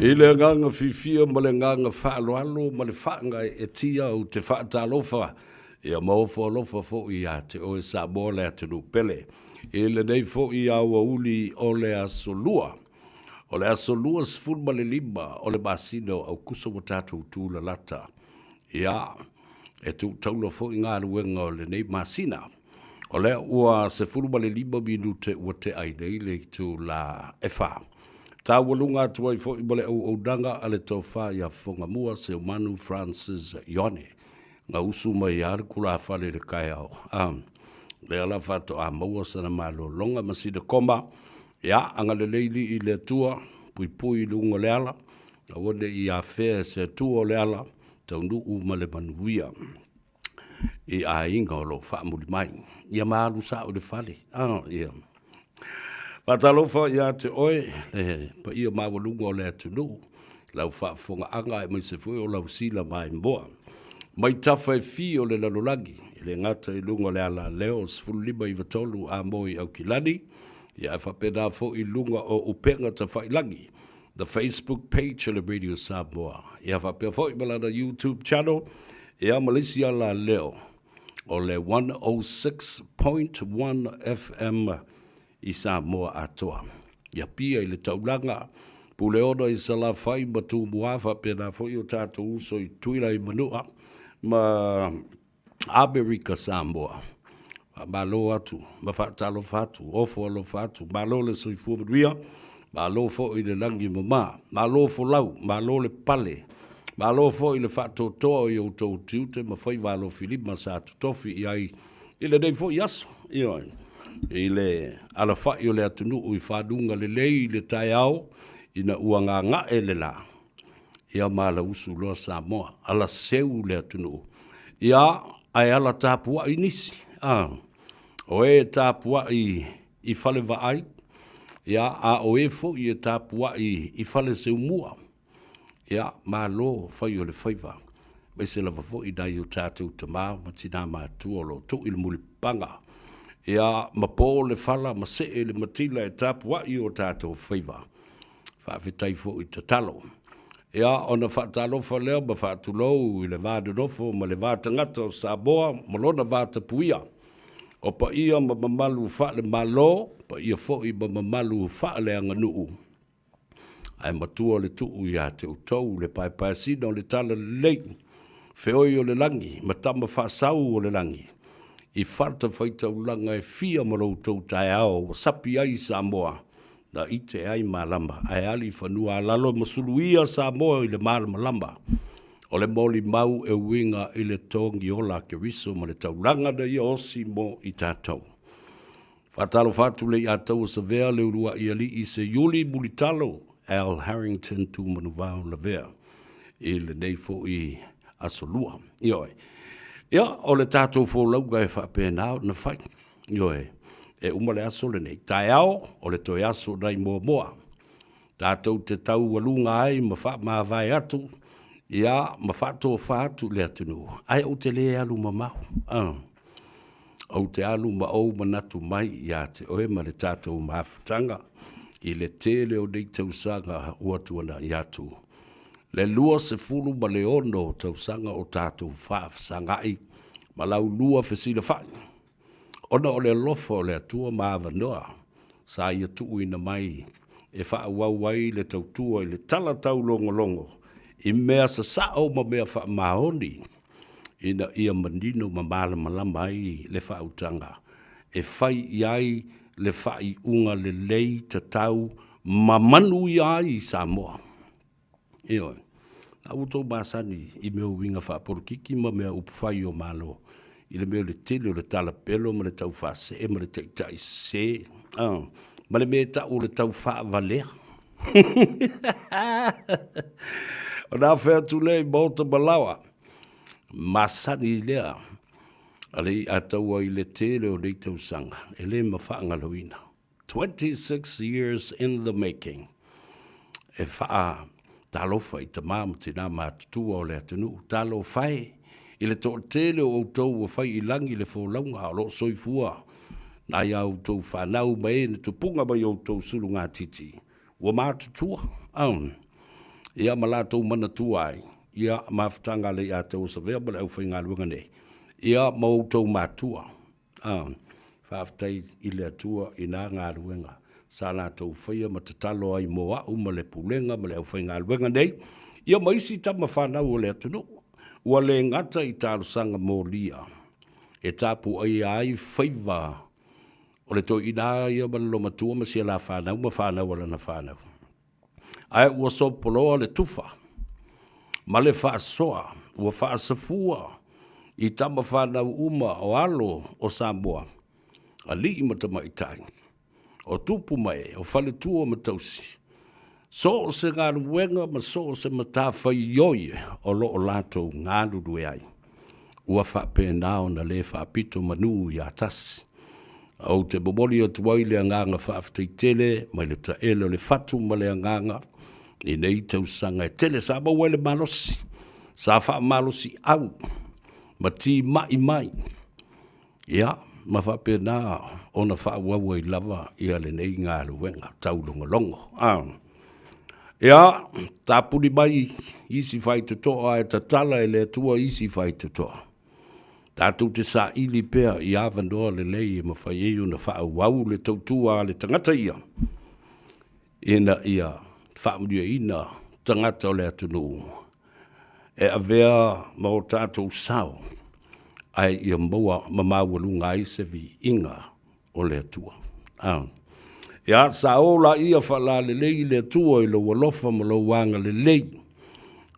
I le agaga fiafia ma le agaga faaaloalo ma le faagaeetia ou te faatalofa ia ma ofo alofa foi ia te oe Samoa le atunuu pele. I lenei foi aoauli o le aso Lua, o le aso 25 o le masina o Aukuso ua tatou tulalata. Ia, e tuu taula foi galuega o lenei masina. O lea ua 15 minute ua tea ai nei le itula e 4. Taualuga atu ai foi ma le auaunaga a le Tofa ia Fofogamua Seumanu Francis Ione. Gausu mai lava le tulafale i le taeao. Ah, lea la faatoa maua sana malologa ma sina koma. Ia, agalelei lii i le Atua, puipui i luga o le ala, aua ne i afea e se Atua o le ala, taunuu ma le manuia i aiga o lo o faamuli mai. Ia ma alu sao i le fale. Ah, ia. Faatalofa ia te oe, le paia maualuga o le atunuu, lau faafofogaaga aemaise foi o lau sila maimoa. Mai tafa e fi o le lalolagi, e le gata i luga o le alaleo 15 93 a moi Aukilani, ia ae faapena foi i luga o upega tafailagi, the Facebook page o le Radio Samoa, ia faapea foi ma lana YouTube channel, ia ma le isi alaleo o le 106.1 FM i Samoa atoa. I Apia i le taulaga, Puleono i Salafai ma Tumua faapena foi o tatou uso i Tutuila i Manua ma Amerika Samoa. Faamalo atu ma faatalofa atu, ofo alofa atu, malo le soifua manuia, malo foi le lagi e mama, malo folau, malo le pale, malo foi le faatoatoa o i outou tiute ma faiva alofilima sa totofi i ai i lenei foi aso, ioe, i le alafai o le atunuu i fanuga lelei i le taeao ina ua gaga'e le la, ia malausu loa Samoa, ala seu le atunuu, ia, ae ala tapuai nisi, a, o e tapuai i fale vaai, ia, a o e foi e tapuai i fale seumua, ia, malo fai o le faiva, aemaise lava foi nai o tatou tama ma tina matutua o lo o tuu i le mulipapaga, ia, ma po le fala ma see le matila e tapuai o tatou faiva. Faafetai foi tatalo. Ia, ona faatalofa lea ma faatulou i le va nonofo ma le va tagata o Samoa ma lona va tapuia. O paia ma mamalu faale-Malo, paia foi ma mamalu faaleaganuu, ae matua le tuu ia te outou le paepaeasina o le talalelei, feoi o le lagi ma tama faasau o le lagi, i fatafaitaulaga e fia ma lo outou taeao ua sapi ai Samoa Na ite ai malama, ae ali fanua alalo ma suluia Samoa i le malamalama o le molimau e uiga i le togi ola a Keriso ma le taulaga na ia osi mo i tatou. Faatalofa atu le Iataua Savea le uluai alii Seiuli Mulitalo Al Harrington Tumanuvao Lavea i lenei foi aso lua. Ioe. Ia, o le tatou folauga e faapena ona fai. Ioe, e uma le aso lenei. Taeao, o le toe aso nai Moamoa. Tatou te taualuga ai ma faamavae atu, ia, ma faatofa atu i le atunuu, ae ou te le alu mamao. Ah. Ou te alu ma ou manatu mai ia te oe ma le tatou mafutaga i le tele o nei tausaga ua tuanai atu. Le 26 tausaga o tatou faafesagai ma laulua fesilafai. Ona o le alofa o le Atua ma avanoa sa ia tuuina mai e faaauau ai le tautua i le tala taulogologo i mea sasao ma mea faamaoni ina ia manino ma malamalama ai le faautaga e fai i ai le faaiuga lelei tatau ma manuia ai Samoa. Ioe. A ua outou masani i mea o uiga faapolokiki ma mea upufai o Malo, i le mea o le tele o le talapelo ma le tau faasee ma le taitai sese, ma le mea e tau o le tau faavalea. Ona afe atu lea i maota ma laoa, masani lea a le iataua i le tele o nei tausaga, e le mafaagaloina. 26 years in the making e faatalofa i tama ma tina matutua o le atunuu. Talofa e i le toatele o outou ua fai i lagi le folauga o lo o soifua nai a outou fanau ma e na tupuga mai outou sulugatiti ua matutua. Ia ma latou manatua ai, ia mafutaga a le ia te Osavea ma le aufaigaluega nei, ia ma outou matua. A, faafetai i le Atua i na galuega sa latou faia ma tatalo ai mo au ma le pulega ma le aufaigaluega nei, ia ma isi tama fanau o le atunuu. Ua le gata i talosaga molia e tapuaia ai faiva o le toeaina ia ma le lomatua ma si a la fanau ma fanau a lana fanau. Ae ua sopoloa le tufa ma le faasoa ua faasafua i tama fanau uma o alo o Samoa, alii ma tamaitai, o tupu ma ee, o faletua ma tausi, so o se galuega ma so o se matafaioi o lo o latou galulue ai, ua faapena ona le faapito manu ia tasi. Ou te momoli atu ai le agaga faafetai tele mai le taele o le fatu ma le agaga i nei tausaga e tele sa maua ai le malosi, sa faamalosiau ma timai mai, ia, ma faapena ona faaauau ai lava ia lenei galuega taulogologo. Ia, tapuni mai isi faitotoa ae tatala e le Atua isi faitotoa. Tatou te saili pea i avanoa lelei e mafai ai ona faaauau le tautua a le tagata ia, ina ia faamanuiaina tagata o le atunuu e avea ma o tatou sao, ae ia maua ma maualuga ai se viiga o le Atua. Ia sao laia faalalelei i le Atua i lou alofa ma lou agalelei,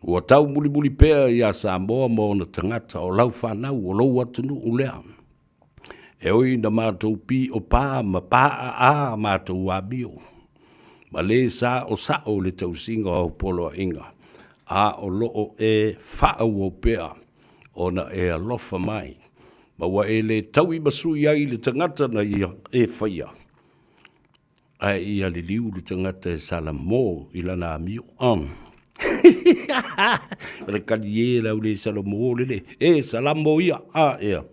ua taumulimuli pea iā Samoa ma ona tagata, o lau fanau, o lou atunuu lea. E ui ina matou piopā ma paaa matou amio, ma le saosao i le tausiga o au poloaiga, a o lo o e faaauau pea ona e alofa mai, ma ua e le tauimasui ai i le tagata na ia e faia, ae ia liliu le tagata e salamo i lana amio. O le kali e le au le salamo lele, e salamo ia, a ea.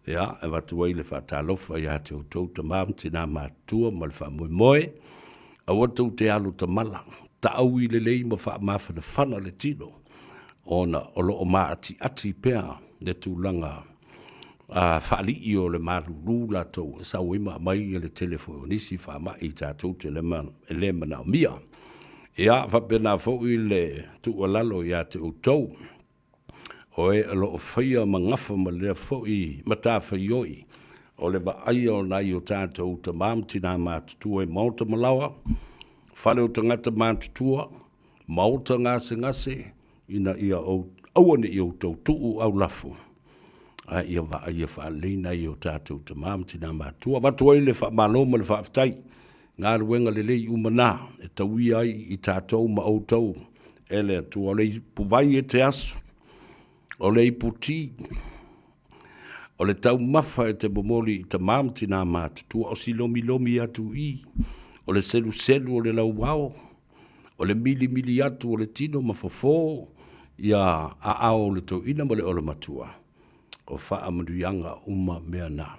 Ia, e avatu ai le faatalofa ia te outou tama ma tina matutua ma le faamoemoe, aua tou te alo tamala, taui lelei ma faamafanafana le tino, ona o lo o maatiati pea le tulaga faalii o le malulu latou e sau ai ma aumai le tele foi o nisi faamai tatou te e le manaomia. Ia faapena foi le tuualalo ia te outou o e o lo o faia ma gafa ma lea foi matafaioi o le vaaia o nai o tatou tama ma tina matutua i maota ma laoa, fale o tagata matutua, maota gasegase, ina ia aua ne i outou tuu aulafo, a ia vaaia faalelei nai o tatou tama ma tina matutua. Avatu ai le faamalo ma le faafetai, galuega lelei uma na e tauia ai i tatou ma outou e le Atua. O le ipuvai e te asu, o le iputi, o le taumafa e te momoli i tama ma tina matutua, o si lomilomi atu i, o le seluselu o le lauao, o le milimili atu o le tino ma fofo ia aao o le toeaina ma le olomatua, o faamanuiaga uma mea na.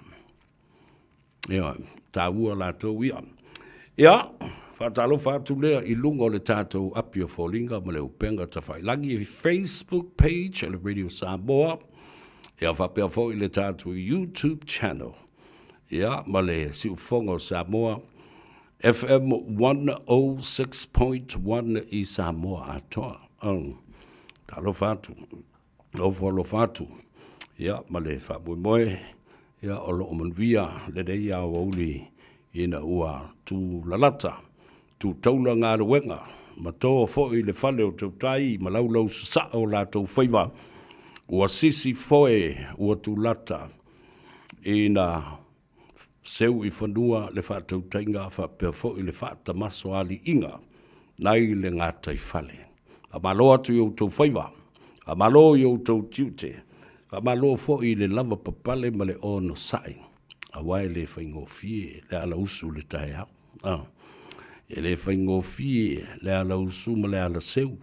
Ia, taua latou ia. Ia, faatalofa atu lea i luga o le tatou api o foliga ma le upega tafailagi i Facebook page o le Radio Samoa, ia faapea foi le tatou YouTube channel, ia ma le Siufofoga o Samoa, FM 106.1 i Samoa atoa. Oh, talofa atu, ofo alofa atu, ia, ma le faamoemoe, ia, o lo o manuia lenei aoauli ina ua tūlalata, tūtaula galuega, ma toa foi le fale o tautai ma laulau sasaa o latou faiva, ua sisi foe ua tulata ina seu i fanua le faatautaiga faapea foi le faatamasoaliiga nai le gataifale. Faamalo atu i outou faiva, faamalo i outou tiute, faamalo foi i le lavapapale ma le onosai, aua e le faigofie le alausu i le taeao. Ah, e le faigofie le alausu ma le alaseu.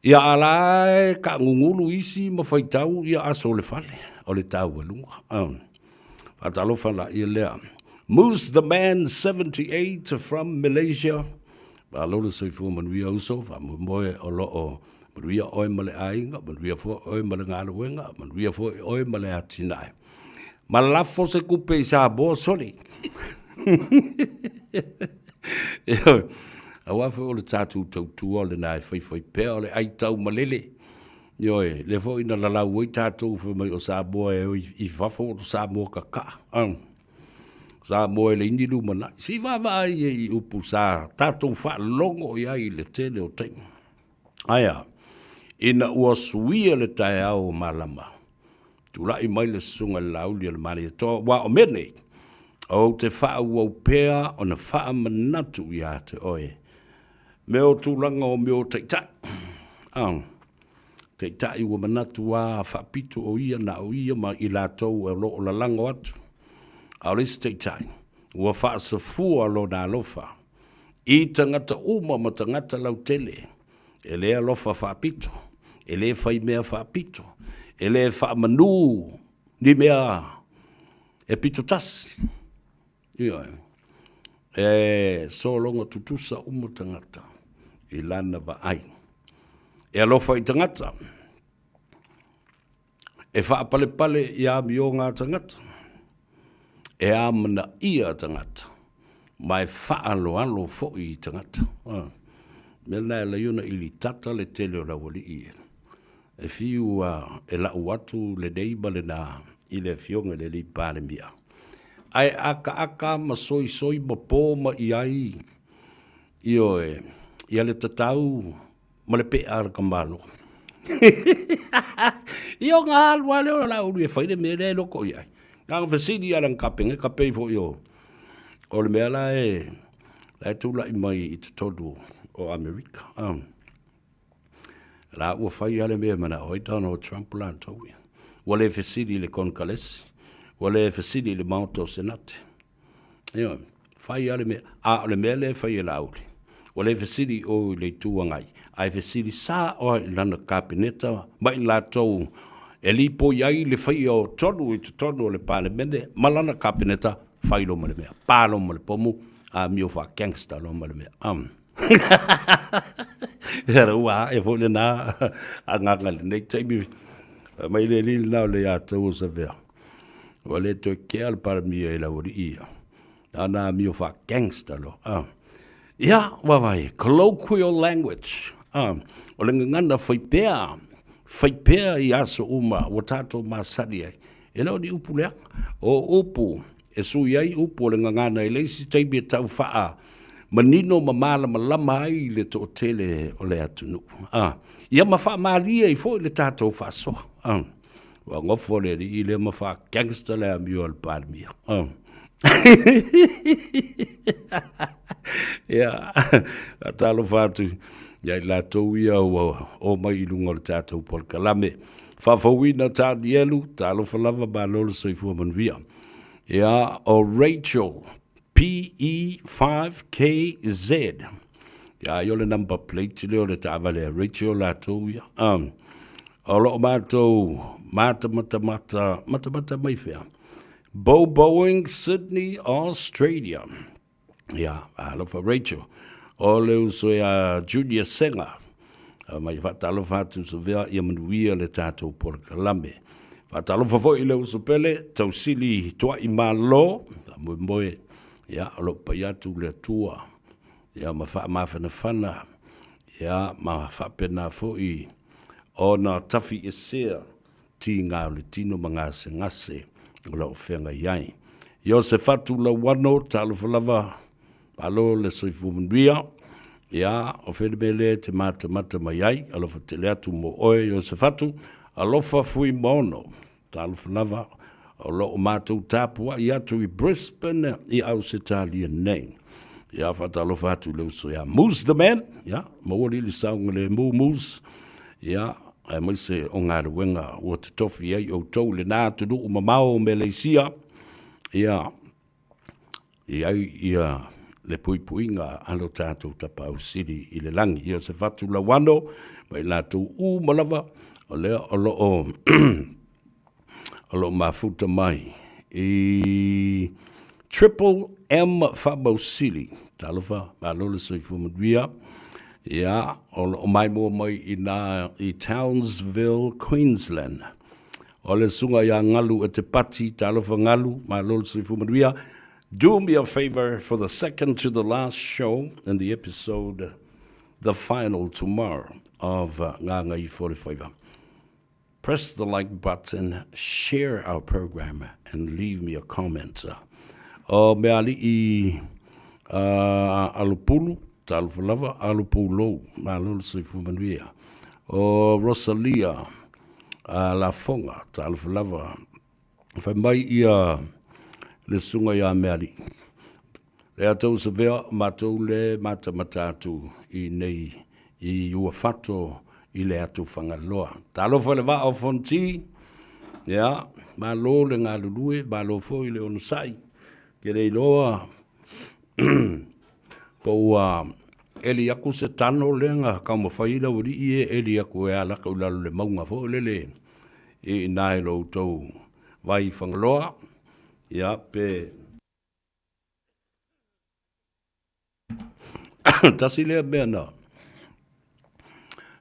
Ia a la e taagugulu isi ma faitau ia aso o le fale, o le taualuga. Ah. Faatalofa laia lea. Moose the Man 78 from Malaysia. Malo le soifua manuia uso, faamoemoe o lo o manuia oe ma le aiga, manuia foi oe ma le galuega, manuia foi oe ma le atinae. Ma lafo se kupe i Samoa soli. Ioe, aua foi o le tatou tautua lena e faifai pea o le ai taumalele. Ioe, lea foi na lalau ai tatou fai mai o Samoa e o i fafo o Samoa kakaa. Samoa e leai ni lumanai. Se i vaavaai i ai i upu sa tatou faalogo i ai i le tele o taimi. Ae a? Ina ua suia le taeao o malama, tulai mai le susuga i le Laauli a le Malietoa, aua o mea nei, ou te faaauau pea ona faamanatu ia te oe mea o tulaga o mea o taitai. Ah, taitai ua manatu lava faapito o ia na o ia ma i latou o lo o lalago atu. A o le isi taitai, ua faasafua lona alofa i tagata uma ma tagata lautele, e le alofa faapito, e le fai mea faapito, e le faamanu ni mea e pitotasi. Ioe. E sologa tutusa uma tagata i lana vaai. E alofa i tagata, e faapalepale i amioga a tagata, e amanaia tagata, ma e faaaloalo foi i tagata. O mea lena e ala ai ona ilitata le tele o le aualii ia. E fiu a e lau atu lenei ma lena i le Afioga i le Alii Palemia, ae akaaka ma soisoi ma po ma i ai, ioe, ia le tatau ma le pea a le tamaloa. Ia ona alu lava lea o Laauli e fai le mea lea e loko i ai. Na ona fesili lava i lana Kapeneta pei foi o o le mea la e la e tulai mai i totonu o Amerika. La ua fai lava le mea e manao ai Donald Trump latou ia. Ua le fesili i le Konekaresi, ua le fesili i le Maota o Senate. Ioe, fai lava le mea. A o le mea lea e fai e Laauli, ua le fesili i o i le Itu Agai, ae fesili sao lava i lana Kapeneta ma i latou e lipoi ai le faia o tonu i totonu o le Palemene ma lana Kapeneta, fai loa ma le mea, pa loa ma le pomu, amio faa-gangster loa ma le mea. Ia ua ae foi lena agaga i lenei taimi. Fai mai le alii lena o le ia te o Savea. Ua le toe kea le Palemia i le aualii ia. Ana amio faa-gangster loa. Ah. Ia, vaavaai, colloquial language. Ah. O le gagana faipea, faipea i aso uma ua tatou masani ai. E le o ni upu leaga. O upu e sui ai upu o le gagana i le isi taimi e tau faa manino ma malamalama ai le toatele o le atunuu. Ah, ia ma faamalie ai foi le tatou faasoa. Ah, ua nofo le alii lea ma faa-gangster le amio a le Palemia. Ah. Ia, faatalofa atu ia i latou ia ua oo mai i luga o le tatou polokalame. Faafouina Tanielu, talofa lava malo le soifua manuia. Ia, o Rachel PE5KZ. Ia, ai o le number plate lea o le taavale a Rachel latou ia. Um, o lo o matou matamatamata, matamata mai fea? Bo Boeing, Sydney, Australia. Ia, alofa Rachel. O le uso ia Junior Senga. Mai faatalofa atu Savea ia manuia le tatou polokalame. Faatalofa foi i le uso pele, Tausili Tuai Malo, faamoemoe, ia, o lo o pai atu le Atua, ia, ma faamafanafana, ia, ma faapena foi ona tafiesea tiga o le tino ma gasegase o lo o feagai ai. Iosefatu Lauano, talofa lava, malo le soifua manuia. Ia, o fea le mea lea e te matamata mai ai, alofa tele atu mo oe Iosefatu, alofa Fuimaono, talofa lava, o lo o matou tapuai atu i Brisbane i Ausetalia nei. Ia, faatalofa atu i le uso ia Moose the Man, ia, maua lili saogalemu Moose, ia, aemaise o galuega ua totofi ai outou i lena atunuu mamao o Meleisia, ia, i ai ia le puipuiga a lo tatou Tapaau Sili i le lagi. Ia o se fatu lauano ma i latou uma lava o lea o lo o o lo o mafuta mai i. Triple M Faamausili, talofa, malo le soifua manuia. Ia, o lo o maimoa mai i nā i Townsville, Queensland. O le susuga ia Galu Etepati, talofa Galu, malo le soifua manuia. Do me a favor for the second to the last show in the episode The Final Tomorrow of Gagaifo le Faiva. Press the like button, share our program and leave me a comment. O Meali'i Alopulu, talofa lava, Alopulou, malo le soifua manuia. O Rosalia Lafoga, talofa lava. Fai mai ia le susuga ia Meali'i, Le atou savea matou le matamata atu i nei i Uafato i le atu Fagaloa. Talofa i le vaa o Fonoti, ia, malo le galulue, malo foi le onosai. Ke le iloa po ua eli aku se tano lea na taumafai ai le aualii e eli atu e ala atu i lalo o le mauga foi lele i ina i lo outou vai Fagaloa, ia, pe Tasi lea mea na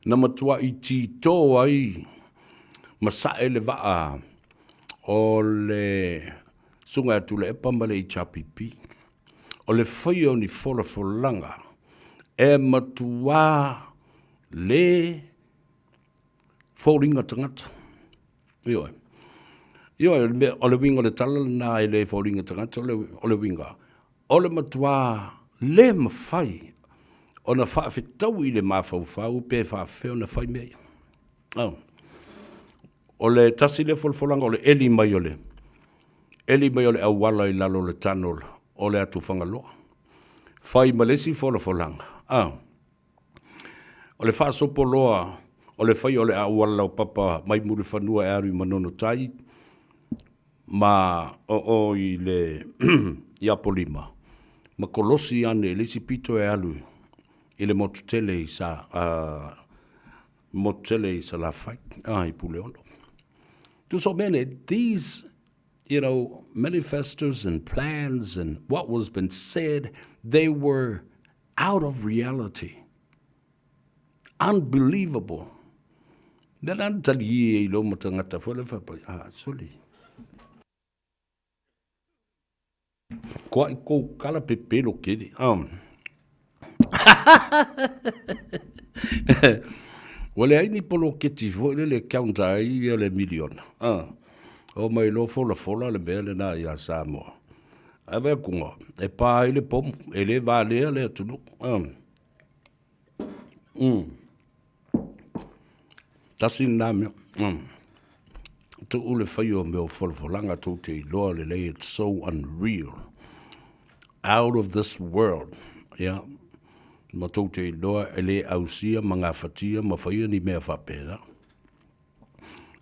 na matuai tito ai ma sae le vaa o le Susuga ia Tuilaepa ma le HRPP, o le faia o ni folafolaga e matuā le foliga tagata. Ioe. Ioe, o le uiga o le tala lena e le foliga tagata, o le uiga, o le matuā le mafai ona faafetaui le mafaufau pe faafefea ona fai mea ia. Oh. O le tasi lea folafolaga o le eli mai o le eli mai o le auala i lalo o le tano o le atu Fagaloa. Fai ma le isi folafolaga. Ah. O le faasopo loa o le faia o le auala laupapa mai Mulifanua e alu i Manono Tai ma o i le i Apolima ma kolosi ane i le isi pito e alu i le motu tele i sa motu tele i Salafai i Puleono. Tusa o mea nei, these you know, manifestos and plans and what was been said, they were out of reality. Unbelievable. Mea la na tali i e i loma tagata foi le fapai, ah, soli. Koa i kou kala pepelo kere. Ua leai ni poloketi foi lele e counter ai ia le miliona. Ah. O mai loa folafola le mea lena ia Samoa. Ae vaai atu, e pa ai le pomu, e le valea le atunuu. Ah. Tasi lena mea. Tuu le faia o mea o folafolaga tou te iloa lelei it's so unreal. Out of this world. Yeah. Ma tou te iloa e le ausia ma gafatia ma faia ni mea faapena.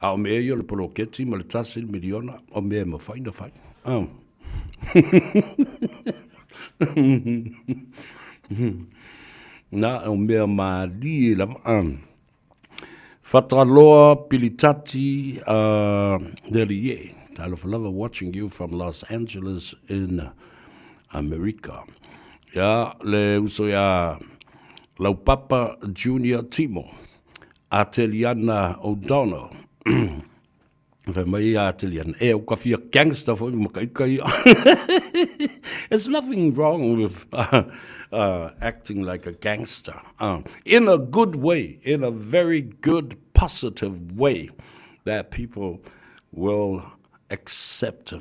A o mea ia o le poloketi ma le $1 miliona, o mea e mafai ona fai. Oh. Na, o mea malie lava. Fataloa Pilitati le alii e. Talofa lava watching you from Los Angeles in America. Ia, le uso ia Laupapa Junior Timo. Ateliana O'Donnell. Fai mai ia Ateliana, e au ka fia gangster foi ma ka ika ia. There's nothing wrong with acting like a gangster. In a good way, in a very good, positive way that people will accept.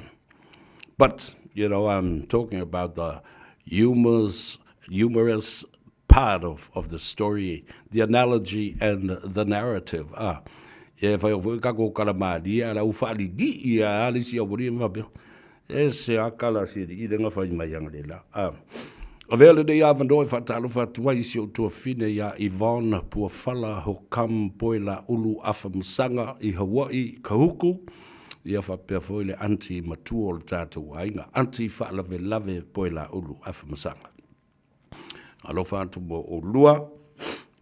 But, you know, I'm talking about the humorous, humorous part of, of the story, the analogy and the narrative. Ah, e whai o foi kako kala māria, ala u whaalili i a ale si awori e mwapea. E se a kala si i renga whai mai anga le la. Ah. Avea lenei avanoa e faatalofa atu ai i si ou tuafine iā Yvonne Puafala Hokam Poela Ulu Afamasaga i Hawaii, Kahuku, ia faapea foi le aunty matua o le tatou aiga, Aunty Faalavelave Poela Ulu Afamasaga. Alofa atu mo ʻolua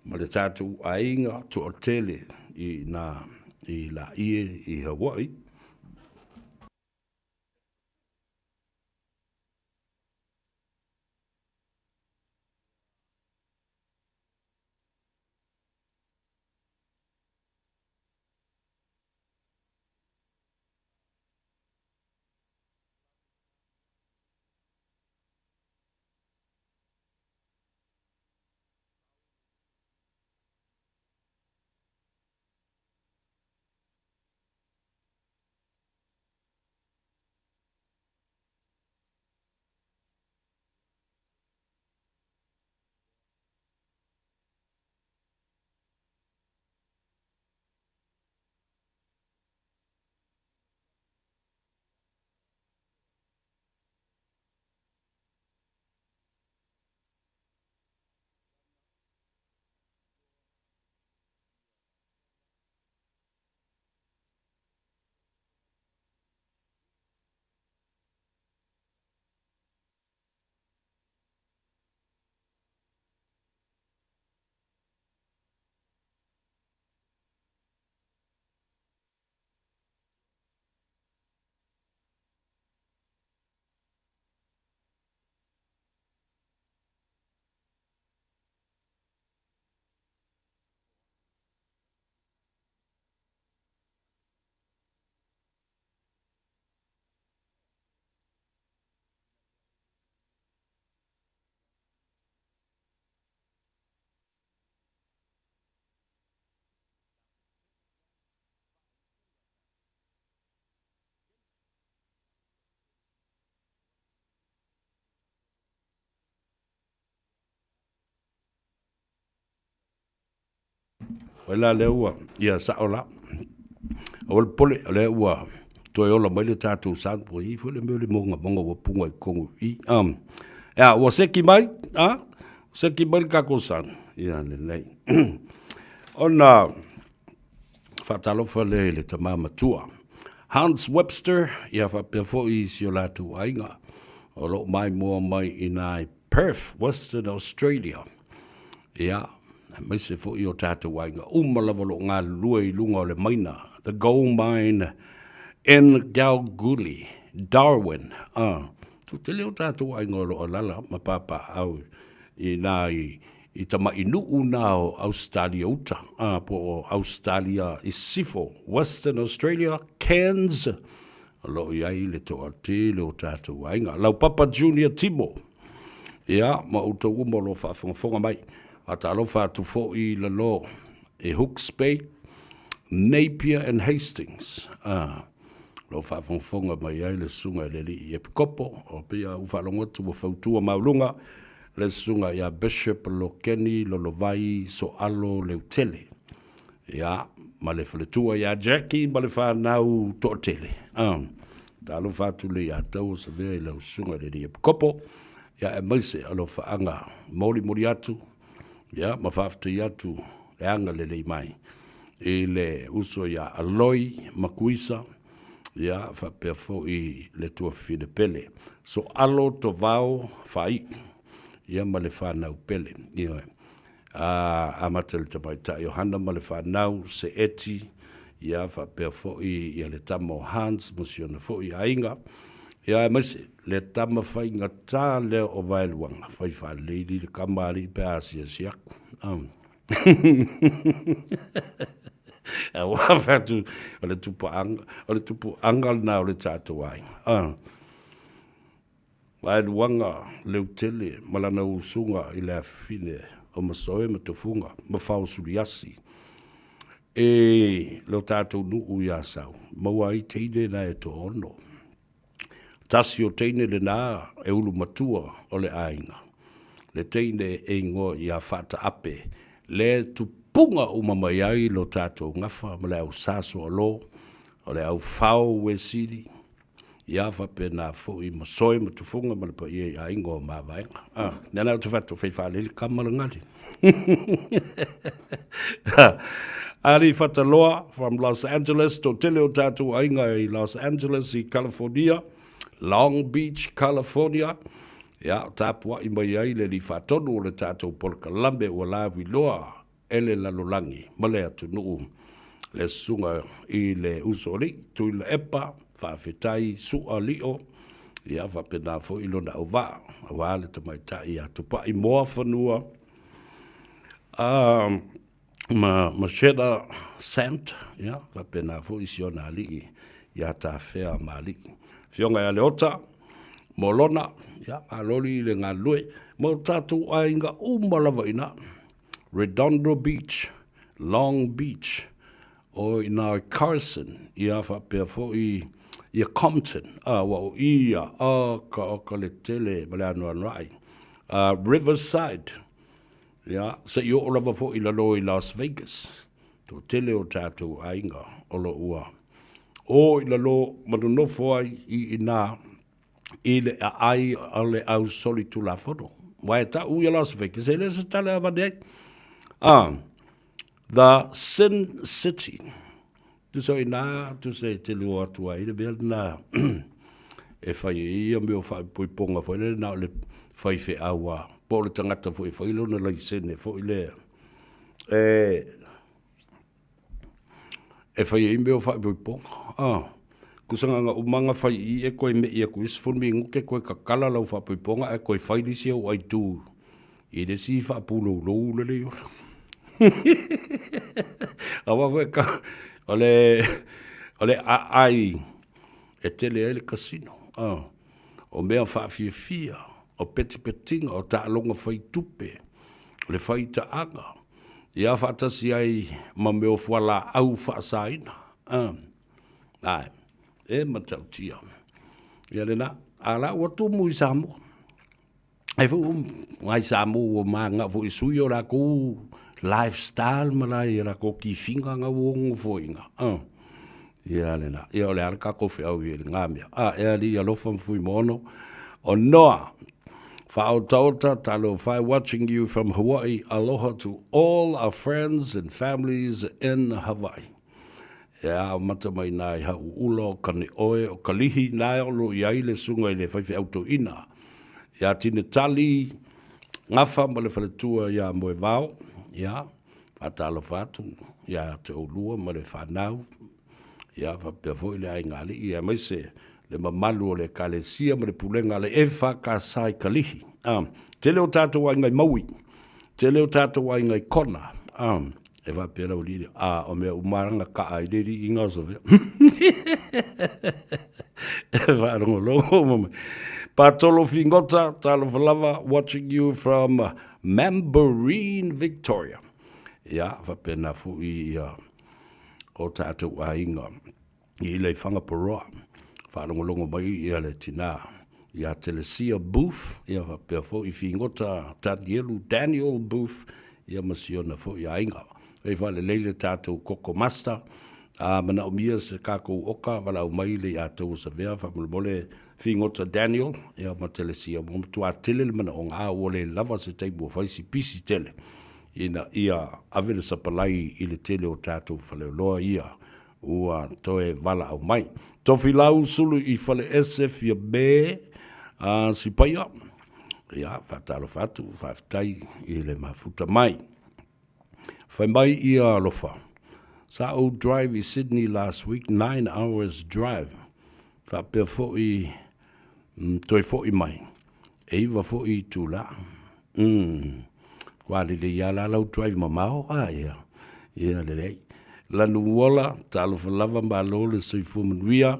ma le tatou aiga toatele i nā i Laie i Hawaii. Oi la lea ua, ia sao la. Aua le popole, o lea ua toe ola mai le tatou sound, ua i ai foi le mea o le mogamoga ua puga i totonu i i. Ea, ua seki mai, a? Seki mai le tatou sound. Ia, lelei. Ona faatalofa lea i le tama matua. Hans Webster, ia faapea foi i si o latou aiga, o lo o maimoa mai i ina i Perth, Western Australia. Ia, aemaise foi o tatou aiga uma lava o lo o galulue i luga o le maina, the gold mine in Kalgoorlie, Darwin. Ah, toatele o tatou aiga o lo o alaala ma papaaao i ina i i tamai nuu na o Ausetalia Uta, a, po o Ausetalia i Sisifo, Western Australia, Cairns, o lo o i ai le toatele o tatou aiga. Laupapa Junior Timo, ia, ma outou uma o lo o faafogafoga mai. Faatalofa atu foi i lalo i Hooks Bay, Napier and Hastings, a, o lo o faafogafoga mai ai le Susuga i le Alii Epikopo, o pei a ua faalogo atu ua fautua maualuga le Susuga ia Bishop Lokeni Lolovai Soalo Leutele, ia, ma le faletua ia Jackie ma le fanau toatele. Talofa atu le ia tau o Savea i lau Susuga i le Alii Epikopo, ia aemaise alofaaga molimoli atu, ia, ma faafetai atu le agalelei mai i le uso ia Aloi Makuisa, ia, faapea foi le tuafafine pele, Soalo Tovao Faaiu, ia ma le fanau pele. Ioe. Amata i le tamaitai o Hana ma le fanau, Seeti, ia, faapea foi ia le tama o Hans ma si ona foi aiga, ia, aemaise le tama faigata lea o Vaeluaga, fai faalelei le tama alii pe a asiasi aku. Aua fai atu, o le tupuaga, o le tupuaga lena o le tatou aiga. Vaeluaga Leutele ma lana usuga i le afifine o Masoe ma Tufuga ma Faosuliasi e lo tatou nuu i Asau, maua ai teine na e toaono. Tasi o teine lena e ulu matua o le aiga, le teine e igoa ia Faataape, le tupuga uma mai ai lo tatou gafa ma le au sa soalo, o le au fao uesili, ia faapena foi ma Soe ma Tufuga ma le paia i aiga o Mavaega. Ah, mea na ou te fai atu, fai faalele kama le gali. Ali Fataloa from Los Angeles, toatele o tatou aiga i Los Angeles i California, Long Beach, California. Ia, tapuai mai ai le alii faatonu o le tatou polokalame ua laviloa e le lalolagi ma le atunuu, le susuga i le Usoalii Tuilaepa, faafetai Sua Lio, ia faapena foi lona auvaa, aua le tamaitai ia Tupai Moafanua, ma Masheda Sant, ia faapena foi si ona alii ia Tafea Maalii. Afioga ia Leota Molona, ia maloli i le galulue ma o tatou aiga uma lava i ina. Redondo Beach, Long Beach, o i ina i Carson, ia faapea foi ia Compton, a ua o ia, oka oka le tele ma le anoanoai. Riverside, ia, se i oo lava foi i lalo i Las Vegas, toatele o tatou aiga o lo o ua o i lalo ma nonofo ai i ina i le aai o le au solitulafono. Aua e tau ia Las Vegas, e le o se tala e avane ai. The Sin City. Tusa o ina, tusa e tele o atu ai le mea lena e fai ai ia mea o faaipoipoga foi lele na o le faifeau lava, po o le tagata foi e fai lona laisene foi lea e fai ai mea o faaipoipoga. Tusa na ona uma ona fai i i e toe me'i atu i le 10 minute toe tatala lau faaipoipoga ae toe fai le isi au aitu i le isi faapuloulou lele i ola. Aua foi ka, o le, o le aai e tele ai le casino. O mea faafiafia, o petipetiga, o taaloga fai tupe, o le faitaaga, ia faatasi ai ma mea o fualaau faasaina. Ae, e matautia. Ia lena, a la ua tumu i Samoa. Ai foi nai Samoa ua mananao foi e sui o latou lifestyle ma lai lakou kifiga gauogofoiga a. Ia lena. Ia o le a le tatou feau i lena mea. A, e alii alofa ma Fuimaono. O Noa, faaotaota, talofa e, watching you from Hawaii. Aloha to all our friends and families in Hawaii. Ia, o mata mai nā i Hauʻula, o Kaneʻoe, o Kalihi, nā e olo i ai le susuga i le faifeau toeaina. Ia Tinetali, Gafa ma le faletua ia Moevao, ia, Faatalofa atu ia te oulua ma le fanau, ia faapea foi le aiga alii aemaise le mamalu o le Ekalesia ma le pulega a le EFKS i Kalihi. A, tele o tatou aiga i Maui, tele o tatou aiga i Kona. A, e faapea lau alii, a, o mea uma lava na kaa ai le liiga o Savea. E faalogologo uma mai. Patolo Figota, talofa lava, watching you from Mambourin Victoria. Ia, faapena foi ia o tatou aiga i ila i Whangaporoa. Faalogologo mai ia le tina ia Telesia Booth, ia faapea foi Figota Tanielu Daniel Booth, ia ma siona foi aiga. Ei faalelei le tatou Koko Master, a manaomia se tatou oka, valaau mai le ia tou o Savea, faamolemole Figota Daniel, ia ma Telesia, ua matua tele le manaoga, a ua le lava se taimi ua fai si pisi tele ina ia ave le sapalai i le tele o tatou faleoloa ia ua toe valaau mai. Tofilau Sulu i Faleese Fiame a Sipaia, ia faatalofa atu, faafetai i le mafuta mai. Fai mai ia alofa, sa ou drive i Sydney last week, 9 hours drive, faapea foi toe foi mai, e iva foi itula. Umm, ua lelei lava la lau drive mamao, a ia, ia lelei. Lanuola, talofa lava, malo le soifua manuia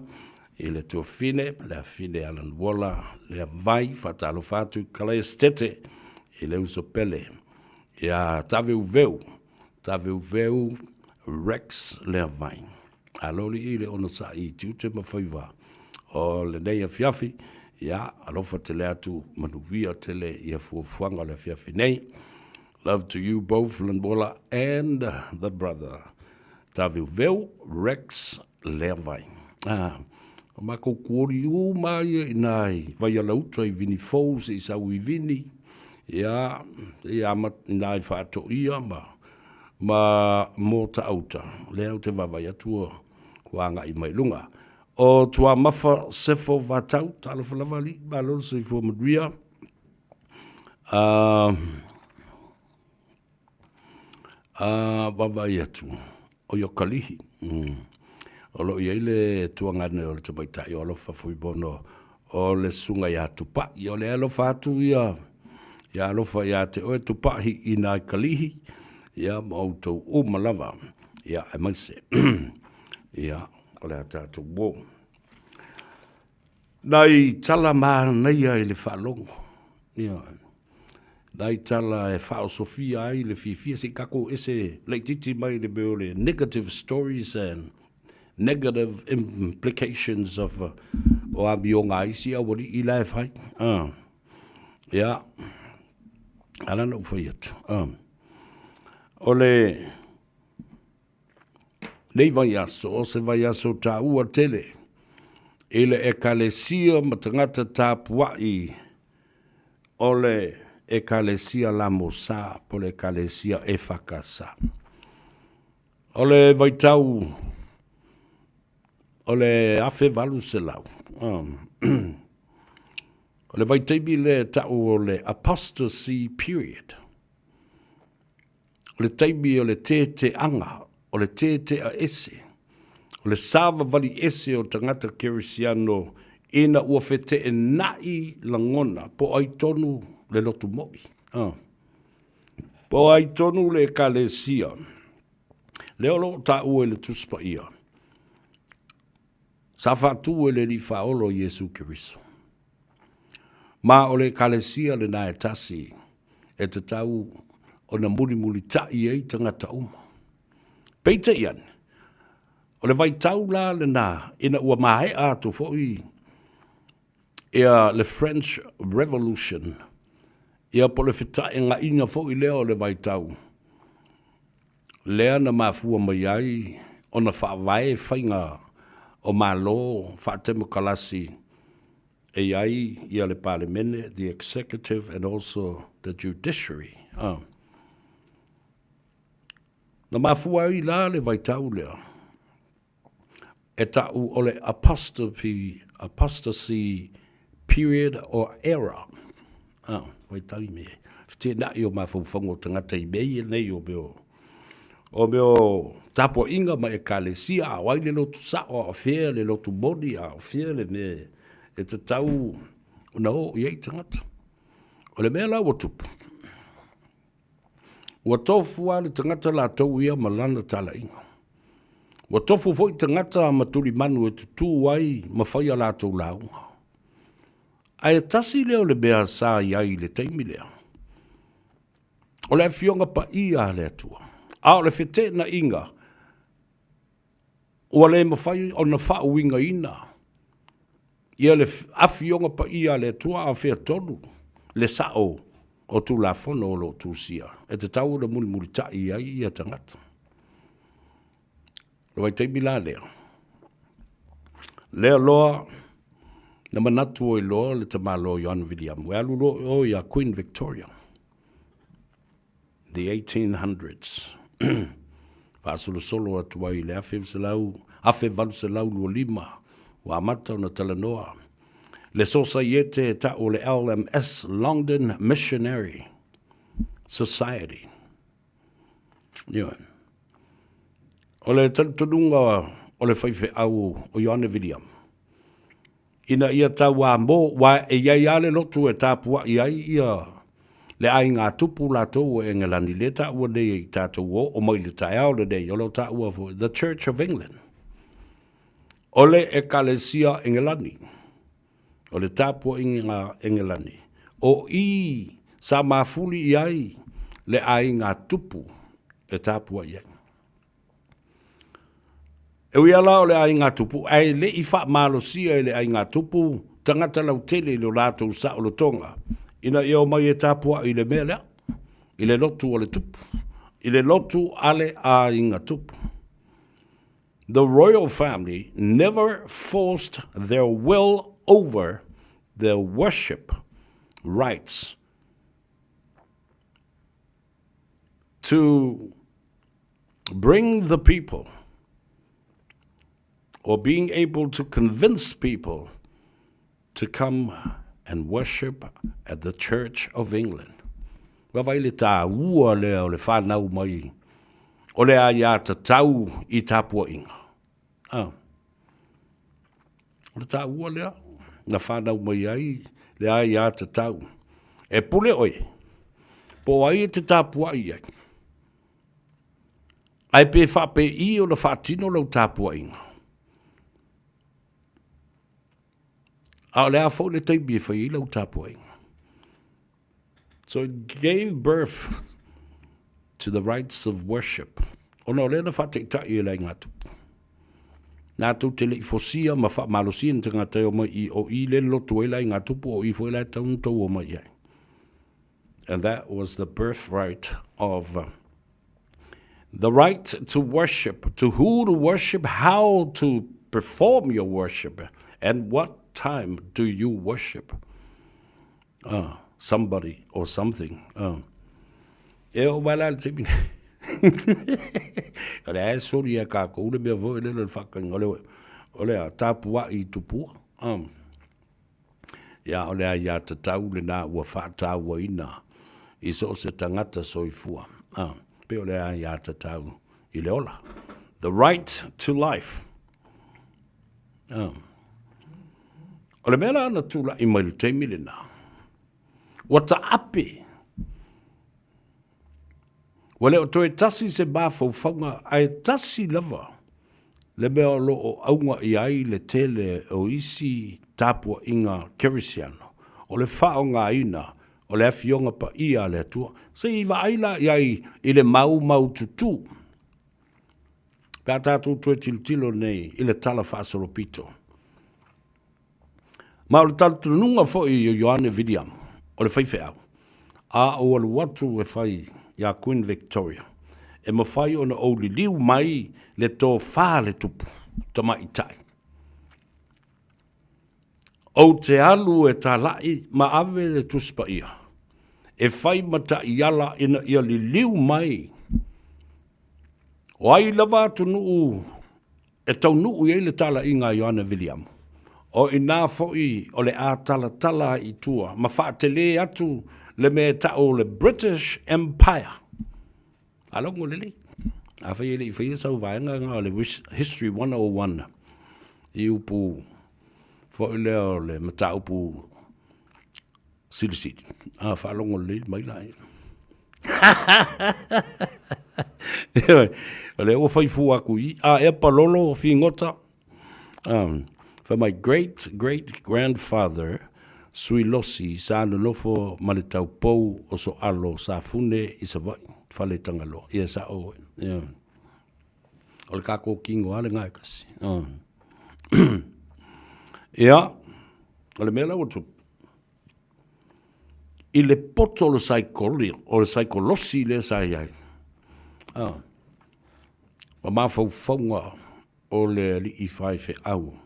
i le tuafafine, le afafine ia Lanuola Leavai, faatalofa atu i Kalaesetete i le uso pele. Ia Taveuveu, Taveuveu Rex Leavai. Alo alii le onosai i tiute ma faiva o lenei afiafi. Ia, alofa tele atu, manuia tele ia fuafuaga o le afiafi nei. Love to you both, Lanuola and the brother. Taveuveu Rex Leavai. Ah, o makou kuoli uma ia i nā i Vaialauta i Vini Fou se i sau i Vini, ia, ia ma i nā i Faatoia ma, ma Mota'auta, lea ou te vaavaai atu ua, ua agai mai luga. O Tuamafa Sefo Vatau, talofa lava alii, malo le soifua manuia. Ah, A vaavaai atu, oi o Kalihi, o lo o i ai le tuagane o le tamaitai o Alofa Fuimaono o le susuga ia Tupai. O le alofa atu ia ia alofa ia te oe Tupai i nā i Kalihi, ia ma outou uma lava, ia aemaise ia o le a tatou uo. Nai tala manaia i le faalogo, ia. Nai tala e faaosofia ai le fiafia, se i tatou ese laitiiti mai le mea o le negative stories and negative implications of o amioga a isi aualii la e fai. Ia, ala na ou fai atu. O le nei vaiaso, o se vaiaso taua tele i le Ekalesia ma tagata tapuai o le Ekalesia Lamosa po o le Ekalesia EFKS. O le vaitau o le 1800, o le vaitaimi lea e tau o le apostasy period. O le taimi o le tētēaga, o le tētēa ese, o le savavali ese o tagata Kerisiano ina ua feteenaʻi lagona po o ai tonu le lotu moʻi, a, po o ai tonu le Ekalesia lea o lo o taua i le Tusi Paia, sa faatu e le Alii Faaola o Iesu Keriso. Ma o le Ekalesia lena e tasi e tatau ona mulimulitaʻi ai tagata uma. Peitai ane, o le vaitau la lena ina ua maea atu foi ia le French Revolution, ia po o le fetaʻegaʻiga foi lea o le vaitau. Lea na mafua mai ai ona faavae faiga o Malo faatemokalasi e i ai ia le Palemene, the Executive and also the Judiciary. Na mafua ai la le vaitau lea e ta'u o le apostasy, apostasy period or era. Ah, vaitaimi e fetena'i o mafaufauga o tagata i mea ia nei o mea o mea o tapuaiga ma ekalesia, a o ai le lotu sa'o, a o fea le lotu moni, a o fea le mea e tatau ona o i ai tagata. O le mea la ua tupu, Ua tofu lava le tagata latou ia ma lana talaiga. Ua tofu foi tagata ma tulimanu e tutū ai ma fai a latou lauga. Ae tasi lea o le mea sa i ai i le taimi lea, o le Afioga Paia a le Atua, a o le feteenaiga ua le mafai ona faauigaina ia le Afioga Paia a le Atua a o fea tonu le sa'o o Tulafono o lo o tusia e tatau ona mulimulita'i ai ia tagata. O le vaitaimi la lea, lea loa na manatu ai loa le tamaloa Ioane Viliamu e alu loa i o ia Queen Victoria. The 1800s, faasolosolo atu ai i le 1825, ua amata ona talanoa le Sosaiete e ta'u o le LMS, London Missionary Society. Ioe. O le talitonuga o le faifeau o Ioane Viliamu, ina ia tauamo, aua e i ai lava le lotu e tapuai ai ia le aiga tupu latou o Engelani, lea e taua nei e i tatou ua oo mai i le taeao lenei, o lo o taua foi The Church of England. O le Ekalesia Engelani, o le tapuaiga Engelani, o i sa mafuli i ai le aiga tupu e tapuai ai. E ui lava la o le aiga tupu, ae le i faamalosia e le aiga tupu tagata lautele i lo latou saolotoga, ina ia omai e tapuai i le mea lea, i le lotu o le tupu, i le lotu a le aiga tupu. The royal family never forced their will over their worship rights to bring the people or being able to convince people to come and worship at the Church of England. Vaavaai le tāua lea o le whanau mai o le aiatatau i tapuaiga. Ah. O le tāua lea na whanau mai ai le aiatatau. E pule oe, po o ai e te tapuai ai. Ae pe faapei ona faatino lau tapuaiga. A o le a foi le taimi e fai ai lau tapuaiga. So it gave birth to the rights of worship. Ona o lea na faataitai e le aiga tupu. Latou te le i fosia ma faamalosia ni tagata e omai i o i le lotu ai le aiga tupu o i foi la e tatau ona tou omai i ai. And that was the birthright of the right to worship, to who to worship, how to perform your worship, and what time do you worship somebody or something. E oo mai la le taimi nei, o lea e soli ia kākou le mea foi lele o le faakaiga o le, o le a, tapuai i tupua. Ia, o le aiatatau lena ua faatauaina i so o se tagata soifua. Pei o le aiatatau i le ola. The right to life. O le mea la na tula'i mai le taimi lena, ua taape, ua le o toe tasi se mafaufauga ae tasi lava le mea o lo o auga i ai le tele o isi tapuaiga Kerisiano, o le faaaogaina o le Afioga Paia a le Atua. Se i vaai la i ai i le maumaututu Pe a tatou toe tilotilo nei i le Tala Faasolopito. Ma o le talitonuga foi o Ioane Viliamu, o le faifeau, a ou alu atu e fai iā Queen Victoria, e mafai ona ou liliu mai le tofa a le tupu tamaitai. Ou te alu e talai ma ave le Tusi Paia e fai ma taiala ina ia liliu mai o ai lava atunuu e taunuu i ai le talaiga a Ioane Viliamu, o i ina foi o le a talatala ai i tua ma faatele atu le mea e tau o le British Empire. Faalogo lelei. Afai e le i faia sau vaega lena o le History 101 i upu foi lea o le mataupu silisili, a faalogo lelei mai la ia. O lea ua fai fua atu i i, a ea palolo figota. Fai mai, great great grandfather Suilosi sa nonofo ma le taupou o Soalo Safune i Savaii, fale Tagaloa. Ia sa'o oe. Ia. O le tatou kino lava lena e tasi. Ia, o le mea la ua tupu, i le poto o le saikoli, o le saikolosi lea sa i ai, ma mafaufauga o le alii faifeau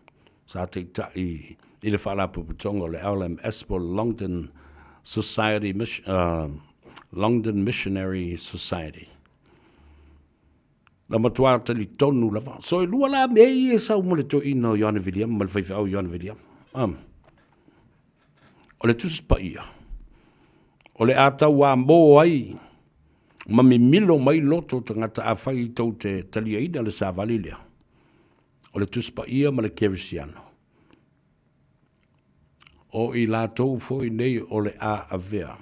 sa taitai i le Faalapotopotoga o le LMS po o le Longden Society, Longden Missionary Society. Na matua talitonu lava. So e lua la mea ia e sau ma le toeaina o Ioane Viliama ma le faifeau Ioane Viliama. O le Tusi Paia, o le a tauamo ai ma mimilo mai loto o tagata afai tou te taliaina le savali lea, o le Tusi Paia ma le Kerisiano. O i latou foi nei o le a avea